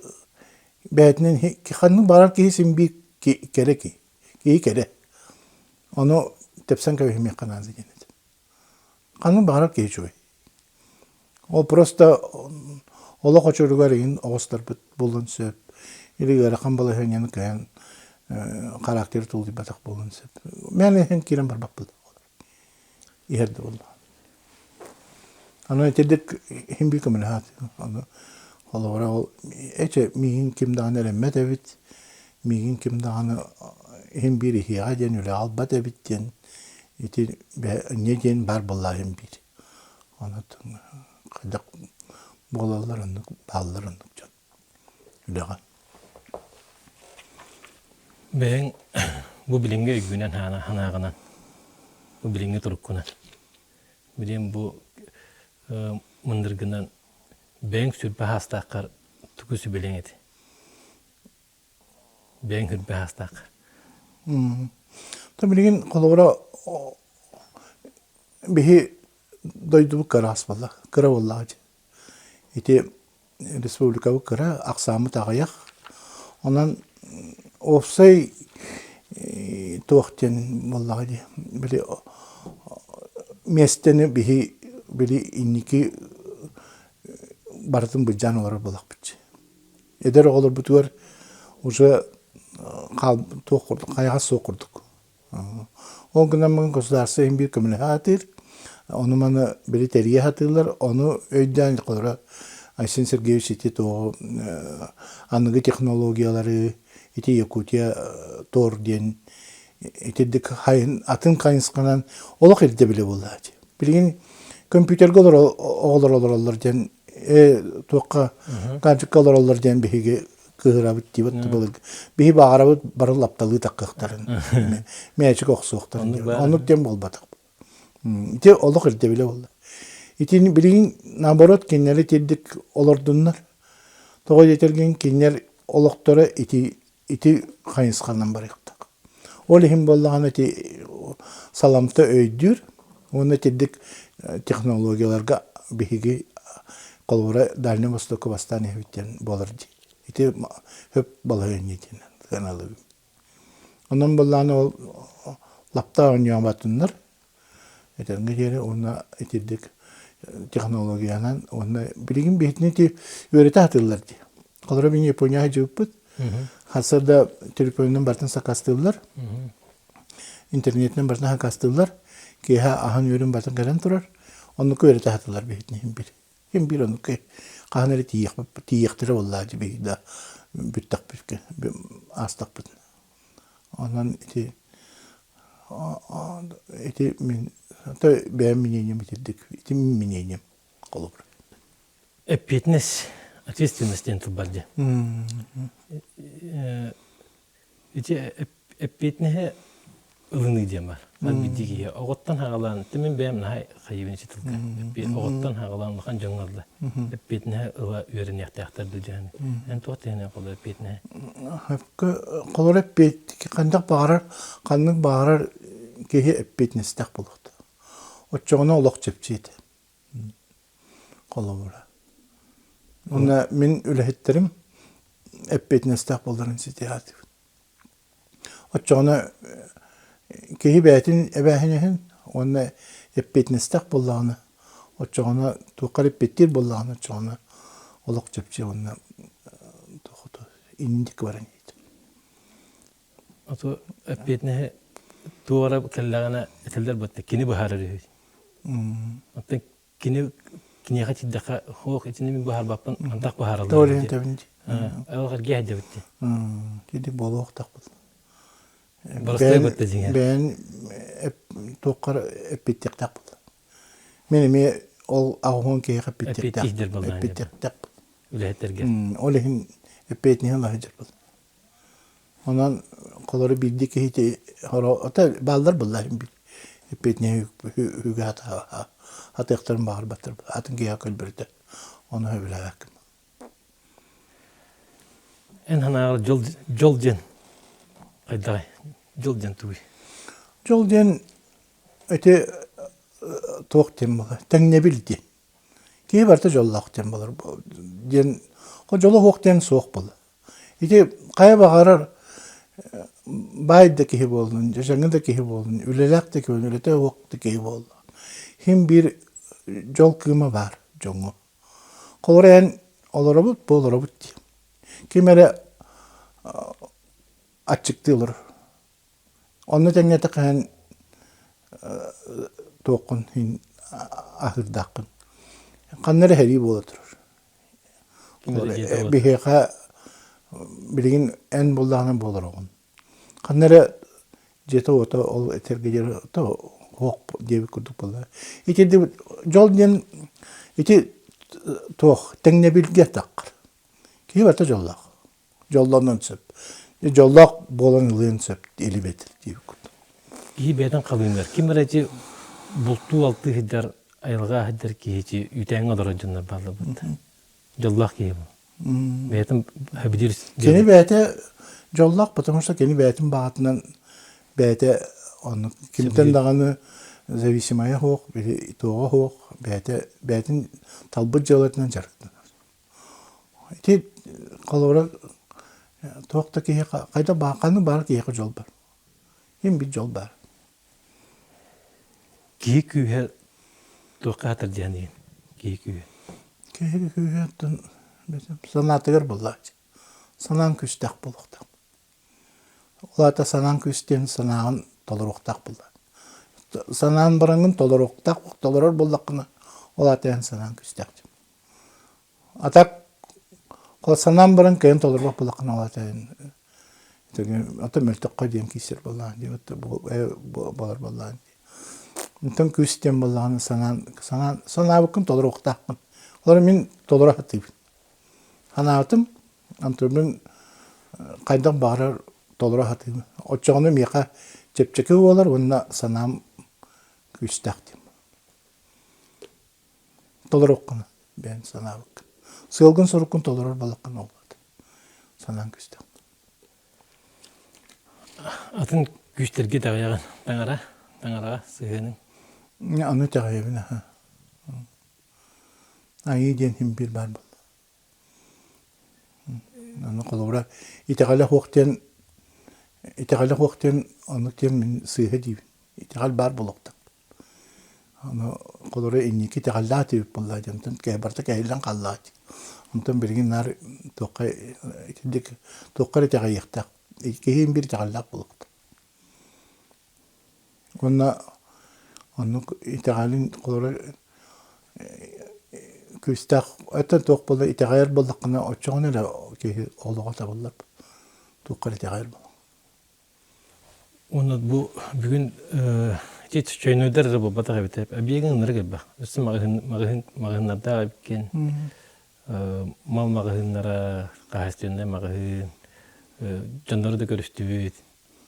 бэйэтинэн ханнык баҕарар киһи син биир кэрэ киһи. Киһи кэрэ. Ону тэпсэн кэбиһимиэххэ наада диэн этим. Ханнык баҕарар киһи үчүгэй. Ол просто олох очуругар иһин оҕустарбыт буолуон сөп или ыарахан балаһыанньаны кыайан характер тулуйбатах буолуон сөп. Мээнэ иһэн киирэн барбаппын иһэр да буоллаҕа. Аны итирдик иһин биир көмөлөһөөт. Аны холобура ол эчэ миигин ким даҕаны эрэммэт эбит, миигин ким даҕаны иһин биир иһиэҕэ диэн үлэҕэ албат эбит диэн ити инньэ диэн баар буоллаҕа иһин биир. Онон хайдах буолаллар оннук бааллар оннук дьон үлэҕэ. Бэйэҥ бу билиҥҥи өйгүнэн санааҕынан, бу билиҥҥи туруккунан. Билигин бу мындыргынан бэйэҥ сүрбэ хаастааххар тугу сүбэлиэҥ этэй? Бэйэҥ сүрбэ хаастааххар. То билигин холобура биһи дойдубут кыраас буолла, кыра буоллаҕа дии. Ити республикабыт кыра, ахсааммыт аҕыйах. Онон уопсай туох диэн буоллаҕа дии, били миэстэни биһи били инники барытын былдьаан олорор буоллахпыт. Эдэр оҕолорбутугар уже хаал туох курдук хайаҕас суох курдук. Ол гынан баран государство иһин биир көмөлөһө сатыыр, ону-маны били тэрийэ сатыыллар, ону өйдөөн холобура Айсен Сергеевич ити туоҕу аныгы технологиялары ити Якутия ТОР диэн итирдик атын хайысханан олох ирдэбилэ буолла ити. Билигин компьютерга оҕолор олороллор диэн туохха гаджекка олороллор диэн биһиги кыыһырабыт диэбит былыргы биһи баҕарабыт бары лапталыы таккыахтарын мээчик охсуохтарын оннук диэн буолбатах ити олох ирдэбилэ буолла итини билигин наоборот кинилэри тирдик олордуннар тоҕо диэтэргин кинилэр олохторо ити ити хайысханан барыахтаах ол иһин буоллаҕына ити саламта өйдүүр уонна итирдик технологияларга биһиги холобура Дальнай Востокка бастаан иһэбит диэн буолар дии. Ити хөп балаһыанньа диэн сыаналыыбын. Онон буоллаҕына ол лапта оонньообатыннар этэргэ диэри уонна итирдик технологиянан уонна билигин биһитини ити үөрэтэ сатыыллар дии. Холобура мин Японияҕа сылдьыбыппыт. Хасса да телефонунан барытын сакаастыыллар. Интернетинэн барытын сакаастыыллар. Киэһэ аһын-үөрүн барытын кэлэн турар. Оннуку үөрэтэ сатыыллар биһитини иһин бир. Ким биир оннук хаһан эрэ тиийиэхтэрэ буоллаа дии биһиги да бүттэхпит аастахпыт. Онон ити ити мин бэйэм мнением итирдик ити мнением холобура. Эппиэтинэс, ответственность диэн тыл бар дии. Ити эппиэтинэһи ылыныы диэн бар. Хас биирдии киһи оҕоттон хаҕалаан, мин бэйэм наһаа хайыыбын ити тылга. Оҕоттон хаҕалаан улахан дьоҥҥо ылла. Эппиэтинэһи ыла үөрэниэхтээхтэр дуу дьаһаны. Эн туох диэни холобур эппиэтинэһи? Холобур эппиэт ханнык баҕарар ханнык баҕарар киһи эппиэтинэстээх буолуохтаах. Оччоҕуна олох чэпчиэтэ. Холобура. Уонна мин үлэһиттэрим эппиэтинэстээх буолларын ситиһаатыбын. Оччоҕуна киһи бэйэтин эбээһинэһин уонна эппиэтинэстээх буоллаҕына, оччоҕуна туохха эрэ эппиэттиир буоллаҕына, оччоҕуна олох чэпчиэ уонна иннин диэки баран иһит. Ото эппиэтинэһи туора кэллэҕинэ этэллэр батта кини быһаарар үһү. Оттон кини киниэхэ тиийдэххэ хуох итини мин быһаарбаппын антах быһаараллар. Тоолин тэбин. Ол эргэ сылдьабыт дии. Ити буолуохтаахпыт. Боростуой батта дьиҥэр. Бэйэн туоххар эппиттиэхтээх буолла. Мин эмиэ ол аҕыһын киһиэхэ эппиттиэхтээх. Эппиттиэхтээх. Үлэһиттэргэ. Ол иһин эппиэтинэһин ылаһы дьарбыл. Онон холору биирдии киһи ото бааллар буолла эппиэтинэһи үгэ хатыахтарын баҕарбаттар атын киһиэхэ көлбөрүтэ ону сөбүлээбэккин. Эн санааҕар дьол дьол диэн хайдаҕый? Дьол диэн тугуй? Дьол диэн ити туох диэн буолар тэҥнэбил диэн. Киһи барыта дьоллоох диэн буолар диэн дьоло суох диэн суох буолар. Ити хайа баҕарар баай да киһи буоллун, дьадаҥы да киһи буоллун, үлэлээх да киһи буоллун, үлэтэ суох да киһи буоллун, син биир дьол кыыма баар дьоҥҥо. Холобура эн олоробут, бу олоробут дии. Ким эрэ аччыктыы олорор. Онно тэҥнээтэххэ эн туоххун аһыырдааххын. Ханна эрэ сэрии буола турар. Биһиэхэ билигин эн буоллаҕына буолар оҕун. Ханна эрэ дьиэтэ-уота ол этэргэ диэри суох диэбит курдук буолла. Ити дьол диэн ити туох тэҥнэбилгэ таххар. Киһи барыта дьоллоох. Дьоллонуон сөп. Дьоллоох буолан ылыан сөп илибэтир диэбит курдук. Киһи бэйэтин халыымыгар ким эрэ ити бултуу-алтыы сылдьар. айылҕа сылдьар киһи үүтээҥҥэ олорор дьоннор бааллар Дьоллоох киһи бу. Бэйэтин сөбүлүүр Кини бэйэтэ дьоллоох, потому что кини бэйэтин баҕатынан бэйэтэ оннук кимтэн даҕаны зависимайа суох, били туоҕа суох, бэйэтэ бэйэтин талбыт дьыалатынан дьарыктанар. Ити холобура туох да киһи хайда ханнык баар киһиэхэ дьол бар. Ким бит дьол баар. Киһи күүһэ туохха хатар диэн киһи күүһэ. Киһи күүһэ оттон санаатыгар буоллааччы. Санаан күүстээх буолуохтаах. Ол аата санаан күүс диэн санааҕын толоруохтаах буолла. Санаан бараҥҥын толоруохтаах, толорор буоллаххына, ол аата эн санаан күүстээх диэн. А так санаан баран кыайан толорбот буоллаххына ол аата ото мөлтөххө диэн киирсэр буоллаҕа дии буолар буоллаҕа дии. Онтон күүс диэн буоллаҕына санаан санаан санаабыккын толоруохтааххын. Олору мин толоро сатыыбын. Санаатым, онтубун хайдах баҕарар толоро сатыыбын. Оччоҕуна миэхэ чэпчэки буолар уонна санаам күүстээх диэн. Толоруоххун бэйэҥ санаабыккын. Сыалгын-соруккун толорор балыккын буолбат. Санааҥ күүстээх. Атын күүстэргэ итэҕэйэҕин. Таҥара, таҥараҕа сыһыаныҥ. Аны итэҕэйэбин аһа. Айыы диэн син биир баар буолла. Аны холобура итэҕэлэ суох диэн итэҕэлэ суох диэн оннук диэн мин сыыһа диибин. Итэҕэл баар буолуохтаах. Аны холобура инники итэҕэллээх этибит буоллаа дии, онтон барыта кэһиллэн хааллаҕа дии. Онтон билигин наар туохха итинник туохха эрэ итэҕэйиэхтээх. Киһи биир итэҕэллээх буолуохтаах. Уонна оннук итэҕэлин холобура күүстээх өттөн туох буолла итэҕэйэр буоллаххына оччоҕуна эрэ киһи олоҕо табыллар. Туохха эрэ итэҕэйэр буоллаҕа. Уонна бу бүгүн ити чөйнөйдөр эрэ буолбатах эбит. Эбиэгин ынырык элбэх. Өссө маҕаһыын маҕаһыын маҕаһыыннардаах эбиккин. Мал маҕаһыыннара, хаһаайыстыбаннай маҕаһыын, дьоннору да көрүстүбүт.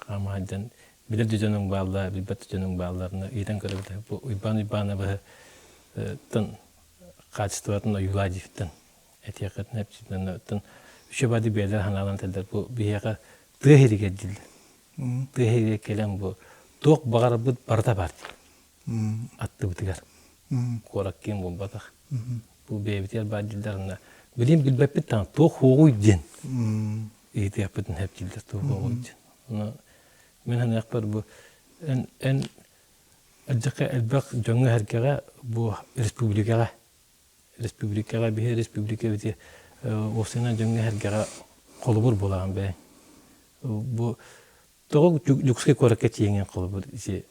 Хаамаһайдан билэр да дьонуҥ бааллар, билбэт да дьонуҥ баалларына ыйытан көрөбүт. Бу Уйбаан Уйбаанабыһы тан хаачыстыбатын ойуулаа диэбиттэн этиэххитин эпситинэн үчүгэй бэйэлэр санааларын этэллэр. Бу биһиэхэ тыа иһигэр дииллэр. Тыа иһигэр кэлэн бу туох баҕарбыт барыта баар дии. Аттыбытыгар. Куорат киин буолбатах. Бу бэйэбитигэр баар дииллэр онно билим билбэппит даҕаны туох хуоҕуй диэн ыйытыахпытын сөп дииллэр туох хуоҕуй диэн. Ону мин саныахпар бу эн эн алдьархай элбэх дьоҥҥо-сэргэҕэ бу республикаҕа республикаҕа биһи республикабыт уопсайынан дьоҥҥо-сэргэҕэ холобур буолаҕын бэйэҥ. Бу тоҕо Дьокуускай куоракка тиийэҥҥин холобур ити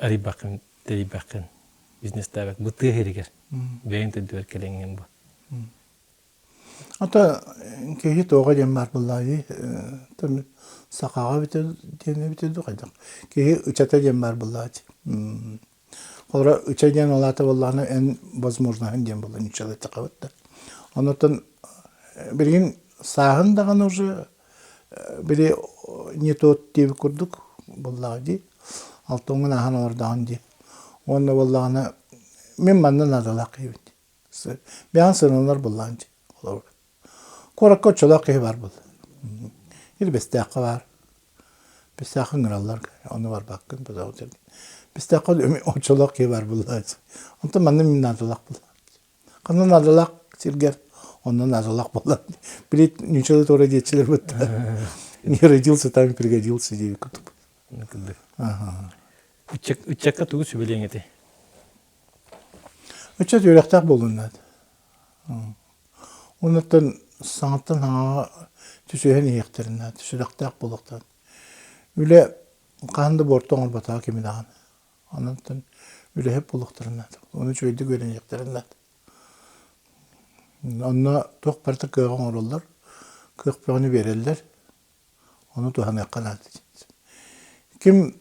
арыйбаккын, тэрийбэккин, бизнестээбэк бу тыа сиригэр бэйэҥ төрдүгэр кэлэҥҥин бу. Ата киһи туоҕа диэн баар буоллаҕа дии сахаҕа эбитэ диэн эбитэ дуу хайдах киһи ычата диэн баар буоллаҕа дии Холобура, ыча диэн ол аата буоллаҕына эн возможноһын диэн буолла нууччалыы эттэххэ да. Оннуттан билигин сааһын даҕаны уже били не тот диэбит курдук буоллаҕа дии. Алтыҥҥын ааһан олордоҕун дии. Уонна буоллаҕына мин манна наадалаах киһибин дии. Бэйэҥ сыаналанар буоллаҕын дии холобура. Куоракка оччолоох киһи баар буолла. Или Бэстээххэ баар. Бэстээххэ ыҥыраллар, ону барбаккын, Бэстээххэ оччолоох киһи баар буолла. Онтон манна мин наадалаах буолла. Ханна наадалаах сиргэр, онно наадалаах буолла. Били нууччалыы туора диэччилэр бытта. Не родился, там и пригодился диэбит курдук. Ыччакка тугу сүбэлиэҥ этэй? Ыччат үөрэхтээх буолуон наада. Оннуттан саҥаттан саҥаҕа түсүһэн иһиэхтэрин наада, сүрэхтээх буолуохтарын. Үлэ хаһан да буорту оҥорботоҕо кими даҕаны. Онон үлэһит буолуохтарын наада. Ону үчүгэйдик үөрэниэхтэрин наада. Онно туох барыта кыаҕы оҥороллор, кыах бөҕөнү биэрэллэр. Ону туһаныахха наада. Ким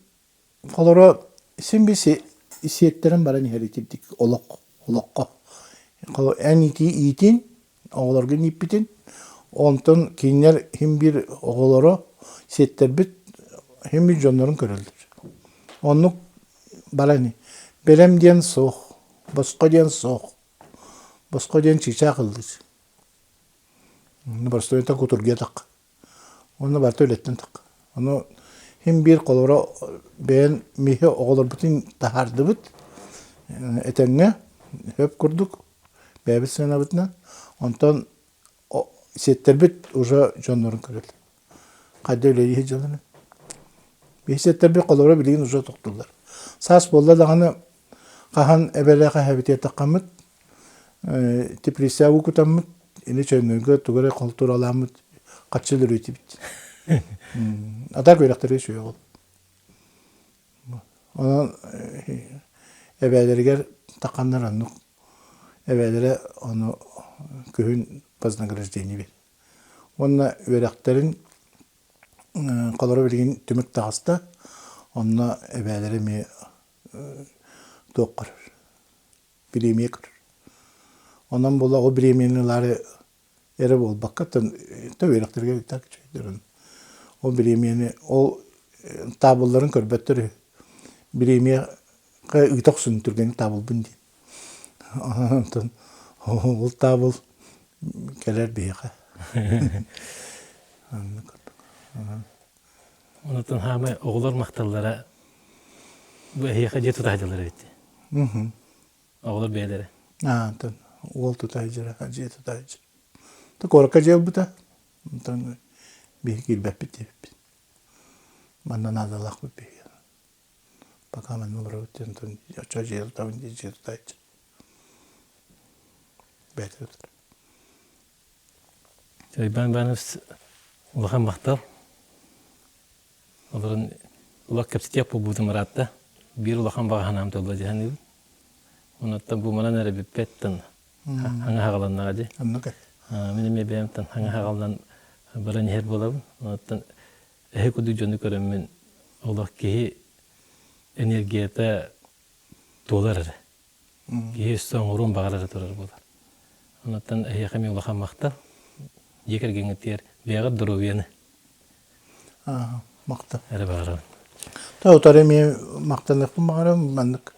Холоро син биир сиэттэрэн баран иһэр итирдик олох олоххо. Эн ити иитин, оҕолоргун ииппитин, онтон кинилэр син биир оҕолоро сиэттэрбит син биир дьоннорун көрөллөр. Оннук баран. Бэлэм диэн суох, босхо диэн суох. Босхо диэн чыычаах ыллыыр. Боростуойтан кутургуйа Уонна барыта үлэттэн тахха. Ону син биир холобура бэйэн миэхэ оҕолорбутун таһаардыбыт этэҥҥэ сөп курдук бэйэбит сыанабытынан. Онтон сиэттэрбит уже дьоннорун көрөллөр. Хайда үлэлии сылдьалларын. Биһи сиэттэрбит холобура билигин уже тохтууллар. Саас буолла даҕаны хаһан эбэлээх эһэбитигэр таххаммыт теплицаҕа кутаммыт ини чөннөргө тугу эрэ холтууралааммыт хаччы өлөрүтүбүт. А так үөрэхтэргэ үчүгэй ол. Онон эбээлэригэр тахханнар оннук эбээлэрэ ону күһүн вознаграждение биэр. Уонна үөрэхтэрин холоро билигин түмүк таҕыста, онно эбээлэрэ эмиэ туох көрөр, бириэмийэ көрөр. Онон була ол бириэмийэни ылаары эрэ буолбакка, то үөрэхтэригэр так үчүгэйдэр. Ол бириэмийэни ол таабылларын көрбөттөр үһү. Бириэмийэ ыыта охсун түргэнник таабылбын диэн. Онтон ол таабыл кэлэр биһиэхэ. Оннук курдук. Онтон хаамай оҕолор махталлара бу эһиэхэ дьиэ тута сылдьаллар эбит. Оҕолор бэйэлэрэ. Аа, онтон уол тута сылдьара, дьиэ тута сылдьар. То куоракка дьиэ ылбыта. Онтон биһиги киирбэппит диэбиппит. Манна наадалаахпыт биһиги. Пока манна олоробут диэн онтон оччо дьиэ тутабын дии дьиэ тутааччы. Бэйэтэ тутар. Иван Иванович улахан махтал. Олорон улах кэпсэтиэх буолбутум ыраатта. Биир улахан баҕа санаам туолла дии саныыбын. Онуттан бу манан эрэ бүппэттэн хаҥа хаҕаланнаҕа дии. Оннук Мин эмиэ бэйэмтэн хаҥа хаҕаланан баран иһэр буолабын. Онуттан эһи курдук дьону көрөммүн олох киһи энергията туолар эрэ. Киһи өссө оҥоруон баҕарара турар буолар. Онуттан эһиэхэ эмиэ улахан махтал. Дьиэ кэргэҥҥитигэр бэйэҕит доруобуйаны Махтал. Эрэ баҕарабын. Та утары эмиэ махтаныахпын баҕарабын маннык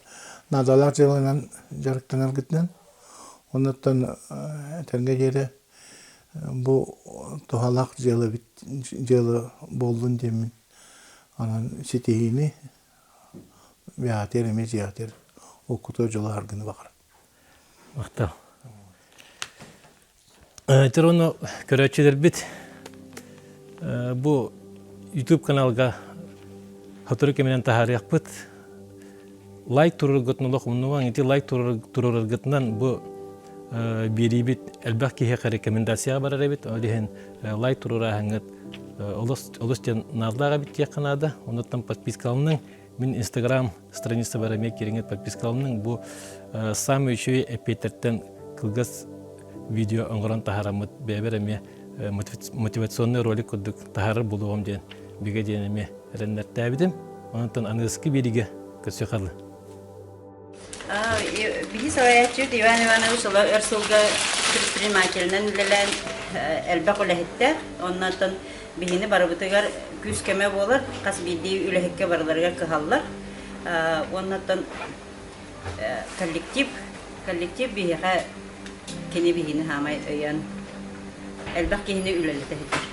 наадалаах дьыаланан дьарыктанаргытынан. Онуттан этэргэ диэри бу туһалаах дьыала дьыала буоллун диэммин онон ситиһиини Бэҕэтиэр эмиэ дьиэҕитигэр оккутуо дьолу аргыны баҕарабын. Махтал. Тэр ону көрөөччүлэрбит бу YouTube каналга сотору кэминэн таһаарыахпыт. Лайк туруораргытын олох умнубаҥ. Ити лайк туруораргытынан бу биэриибит элбэх киһиэхэ рекомендацияҕа барар эбит. Ол иһин лайк туруорааһыҥҥыт олус олус диэн наадалаах эбит диэххэ наада. Онуттан подпискаланыҥ. Мин Инстаграм страницабар эмиэ кириҥҥит подпискаланыҥ. Бу самый үчүгэй эппиэттэртэн кылгас видео оҥорон таһаараммыт бэйэбэр эмиэ мотивационный ролик курдук таһаарар буолуоҕум диэн бигэ диэн эмиэ эрэннэртээбитим. Онтон аныгыскы биэриигэ көрсүөххэ Биһи салайааччыбыт Иван Иванович өр сылга предпринимателинэн үлэлээн элбэх үлэһиттээх. Оннуттан биһини барыбытыгар күүс-көмө буолар, хас биирдии үлэһиккэ барыларыгар кыһаллар. Уоннаттан коллектив, коллектив биһиэхэ кини биһини хаамай өйөөн элбэх киһини үлэлэтэ сылдьар.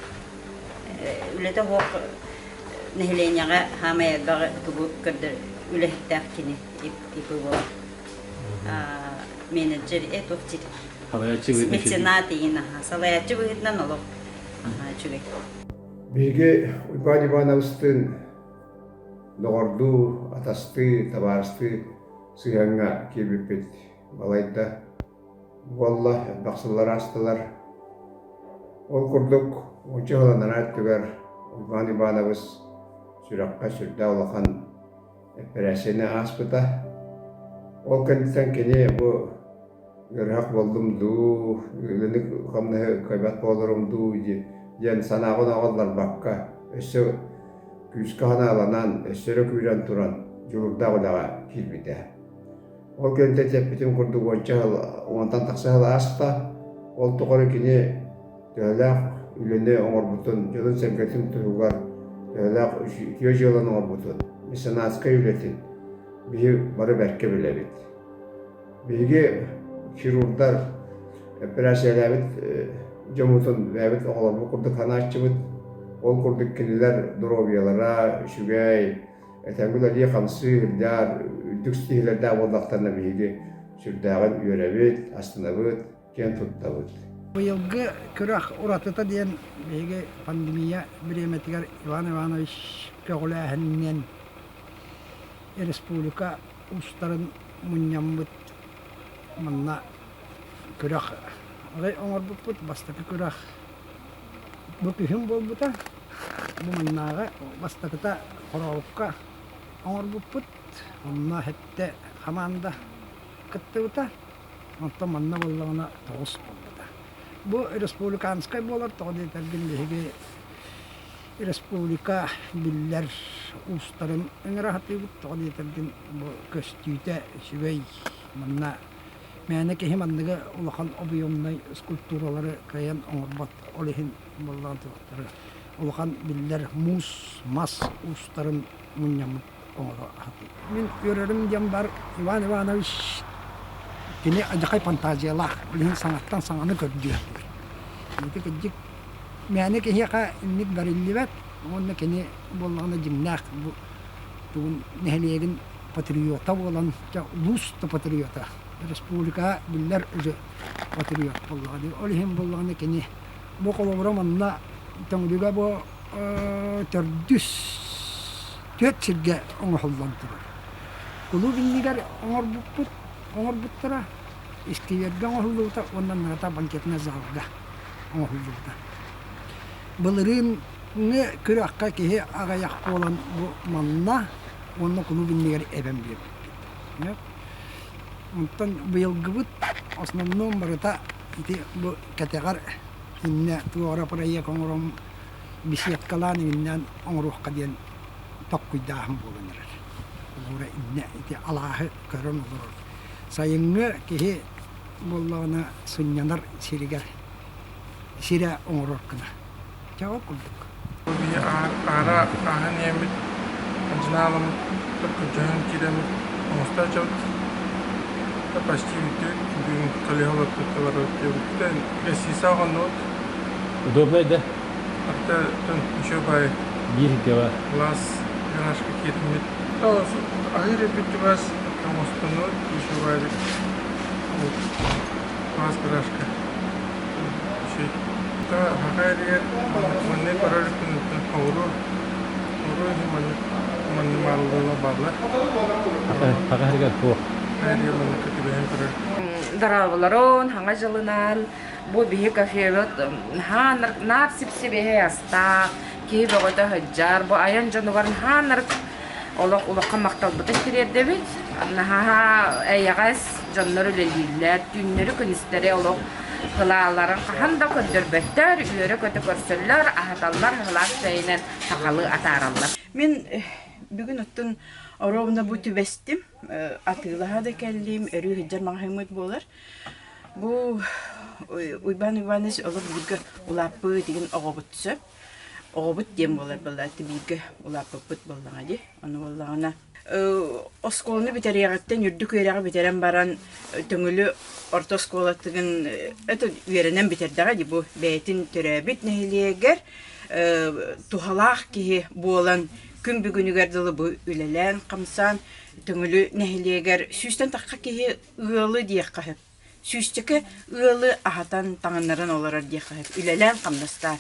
Үлэтэ суох нэһилиэнньэҕэ хаамай элбэҕи тугу көрдөр үлэһиттээх кини ИП буолар. Менеджер туох Салайааччы быһыытынан меценат иин аха салайааччы быһыытынан олох үчүгэй. Биһиги Уйбаан Ивановичтыын доҕордуу, атастыы, табаарыстыы сыһыаҥҥа киирбиппит балайда буолла, элбэх сыллар аастылар. Ол курдук, уонча сыл анараа өттүгэр Уйбаан Иванович сүрэххэ сүрдээх улахан эпэрээссийэни ааспыта. Ол кэнниттэн кини бу ыарыһах буоллум дуу, үлэни-хамнаһы кыайбат буоларым дуу диэн санааҕын оҕоллорбокко, өссө күүскэ санааланан, өссө эрэ күүрэн туран дьулуурдаах үлэҕэ киирбитэ. Ол кэнниттэн эппитим курдук уонча сыл, уонтан тахса сыл ааста. Ол тухары кини төһөлөөх үлэни оҥорбутун, дьонун-сэргэтин туһугар төһөлөөх үтүө дьыаланы оҥорбутун, меценатскай үлэтин. биһи бары бэркэ билэбит. Биһиги хирурдар эпэрээссийэлээбит дьоммутун бэйэбит оҕолорбут курдук санааччыбыт. Ол курдук кинилэр доруобуйалара үчүгэй, этэҥҥэ үлэлии-хамсыы сылдьар, үрдүк ситиһиилэрдээх буоллахтарына биһиги сүрдээҕин үөрэбит, астынабыт, киэн туттабыт. Быйылгы күрэх уратыта диэн биһиги пандемия бириэмэтигэр Иван Иванович көҕүлээһининэн республика уустарын мунньаммыт манна күрэх оҥорбуппут. Бастакы күрэх бу күһүн буолбута. Бу маннааҕы бастакыта Хорообукка оҥорбуппут. Онно сэттэ хамаанда кыттыбыта. Онтон манна буоллаҕына тоҕус буолбута. Бу республиканскай буолар, тоҕо диэтэргин биһиги республика биллэр уустарын ыҥыра сатыыбыт, тоҕо диэтэргин бу көстүүтэ үчүгэй. Манна мээнэ киһи манныгы улахан объемнай скульптуралары кыайан оҥорбот, ол иһин буоллаҕын туохтары улахан биллэр муус, мас уустарын мунньаммыт оҥоро сатыыр. Мин үөрэрим диэн бар Иван Иванович кини адьахай фантазиялаах, билигин саҥаттан саҥаны көрдүөр. Ити кырдьык мээнэ киһиэхэ инник бэриллибэт уонна кини буоллаҕына дьиҥнээх бу тугун нэһилиэгин патриота буолан, дьэ улуус да патриота, республикаҕа биллэр уже патриот буоллаҕа дии. Ол иһин буоллаҕына кини бу холобура манна Төҥүлүгэ бу төрдүс түөрт сиргэ оҥоһуллан турар. Кулууп иннигэр оҥорбуппут, оҥорбуттара, искибиэргэ оҥоһуллубута уонна Нарата банкетнай залга оҥоһуллубута. Былырыыҥҥы күрэххэ киһи аҕыйах буолан бу манна уонна кулууп иннигэр эбэн биэрбиппит. Онтон быйылгыбыт основном барыта ити бу кэтэҕэр иннэ туох эрэ проект оҥорон беседкалаан иҥиннээн оҥоруохха диэн токкуйдааһын буолан эрэр. Холобура иннэ ити алааһы көрөн олорор. Сайыҥҥы киһи буоллаҕына сынньанар сиригэр сирэ оҥорор гына. Чэ ол курдук. Биһи аара ааһан иһэммит дьынаалыммыт көрдөһөн киирэммит оҥосто сылдьабыт. Почти бүттүбүт. Бүгүн колеһа олорбут олорбут диэбиттэн гостиница оҕоннубут. Удобнай да? Аттан еще бай Биир гева. Класс гаражка киирмит. Аһыыр эбит чугас оҥостонут еще бай класс гаражка. Саха эригэр маннык көрөр күнүттэн оҕуруо оҕуруо иһин маннык маннык маалылыыла бааллар. Саха эригэр туох? Саха эригэр манныкка түбэһэн көрөр. Дорооболорун, хаҥа дьылынан бу биһи кафебыт наһаа наар сип-сибиэһэй астаах, киһи бөҕөтө сылдьар. Бу айан дьонугар наһаа олох улахан махталбытын тириэрдэбит. Наһаа эйэҕэс дьоннор үлэлииллэр, түүннэри-күнүстэри олох кылааларын хаһан да көрдөрбөттөр, үөрэ-көтө көрсөллөр, аһаталлар, сылаас чэйинэн сахалыы атаараллар. Мин бүгүн оттон оруобуна бу түбэстим, атыылаһа да кэллим, өрүү сылдьар маҕаһыыммыт буолар. Бу Уйбаан Иванович олох бииргэ улааппыт игин оҕобут сөп. Оҕобут диэн буолар буолла бииргэ улааппыппыт буоллаҕа дии. Ону буоллаҕына оскуоланы бүтэриэҕиттэн үрдүк үөрэҕи бүтэрэн баран Төҥүлү орто оскуолатын это үөрэнэн бүтэрдэҕэ дии бу бэйэтин төрөөбүт нэһилиэгэр туһалаах киһи буолан күн бүгүнүгэр дылы бу үлэлээн-хамсаан Төҥүлү нэһилиэгэр сүүстэн тахха киһи ыалы диэххэ сөп. Сүүсчэкэ ыалы аһатан, таҥыннаран олорор диэххэ сөп. Үлэлээн хамнастаан.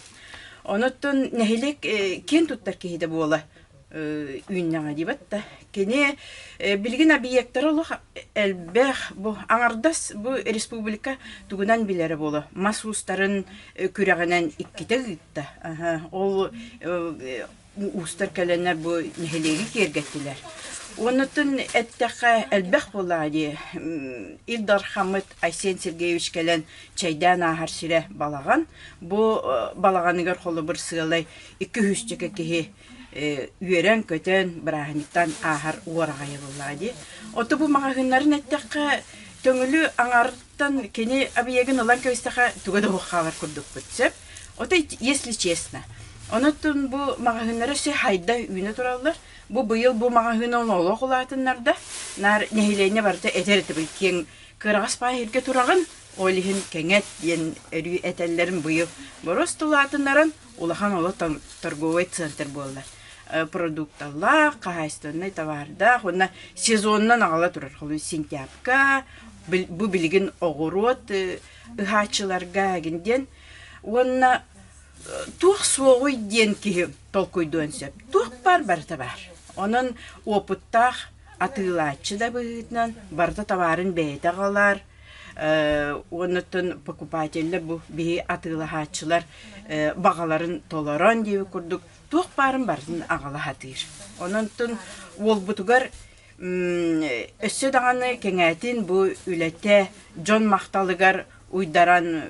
Онуттан нэһилиэк киэн туттар киһитэ буола үүннэҕэ диэбэт да. Кини билигин объектара олох элбэх. Бу аҥардас бу республика тугунан билэрэ буолуо. Мас уустарын күрэҕинэн иккитэ ыытта. Ол уустар кэлэннэр бу нэһилиэги киэргэттилэр. Оннуттан эттэххэ элбэх буоллаҕа дии. Ил Дархаммыт Айсен Сергеевич кэлэн чэйдээн ааһар сирэ балаҕан. Бу балаҕаныгар холобур сыалай икки үһүсчэкэ киһи үөрэн-көтөн бырааһынньыктан ааһар уораҕайа буоллаҕа дии. Ото бу маҕаһыыннарын эттэххэ Төҥүлү аҥарыттан кини объегын ылан кэбистэхэ туга да суох хаалар курдукпут сөп. Ото если честно. Онон бу маҕаһыыннара өссө хайда үүнэ тураллар. Бу быйыл бу маҕаһыын олох улаатыннарда. Наар нэһилиэнньэ барыта этэр этэ киэҥ кыараҕас пааһиргэ тураҕын, ол иһин кэҥэт диэн өрүү этэллэрин быйыл боруоста улаатыннаран улахан олох торговай центр буолла. Продукталаах, хаһаайыстыбаннай табаардаах уонна сезонунан аҕала турар. Холобур, сентябрьга, бу билигин оҕуруот ыһааччыларга гин диэн уонна туох суоҕуй диэн киһи толкуйдуон сөп. Туох баар барыта баар. Онон уопуттаах атыылааччы да быһыытынан барыта табаарын бэйэтэ аҕалар, уоннаттан покупателлэр бу биһи атыылаһааччылар баҕаларын толорон диэбит курдук туох баарын барытын аҕала сатыыр. Онон уолбутугар өссө даҕаны кэҥээтин бу үлэтэ дьон махталыгар уйдаран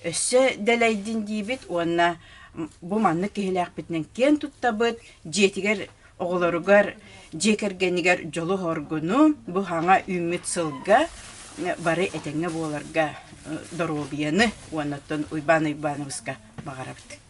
Өссө дэлэйдин диибит уонна бу маннык киһилээхпитинэн киэн туттабыт, дьиэтигэр оҕолоругар, дьиэ кэргэнигэр дьолу-соргуну бу саҥа үүммүт сылга бары этэҥҥэ буоларга доруобуйаны уонна оттон Уйбаан Уйбаанабыска баҕарабыт.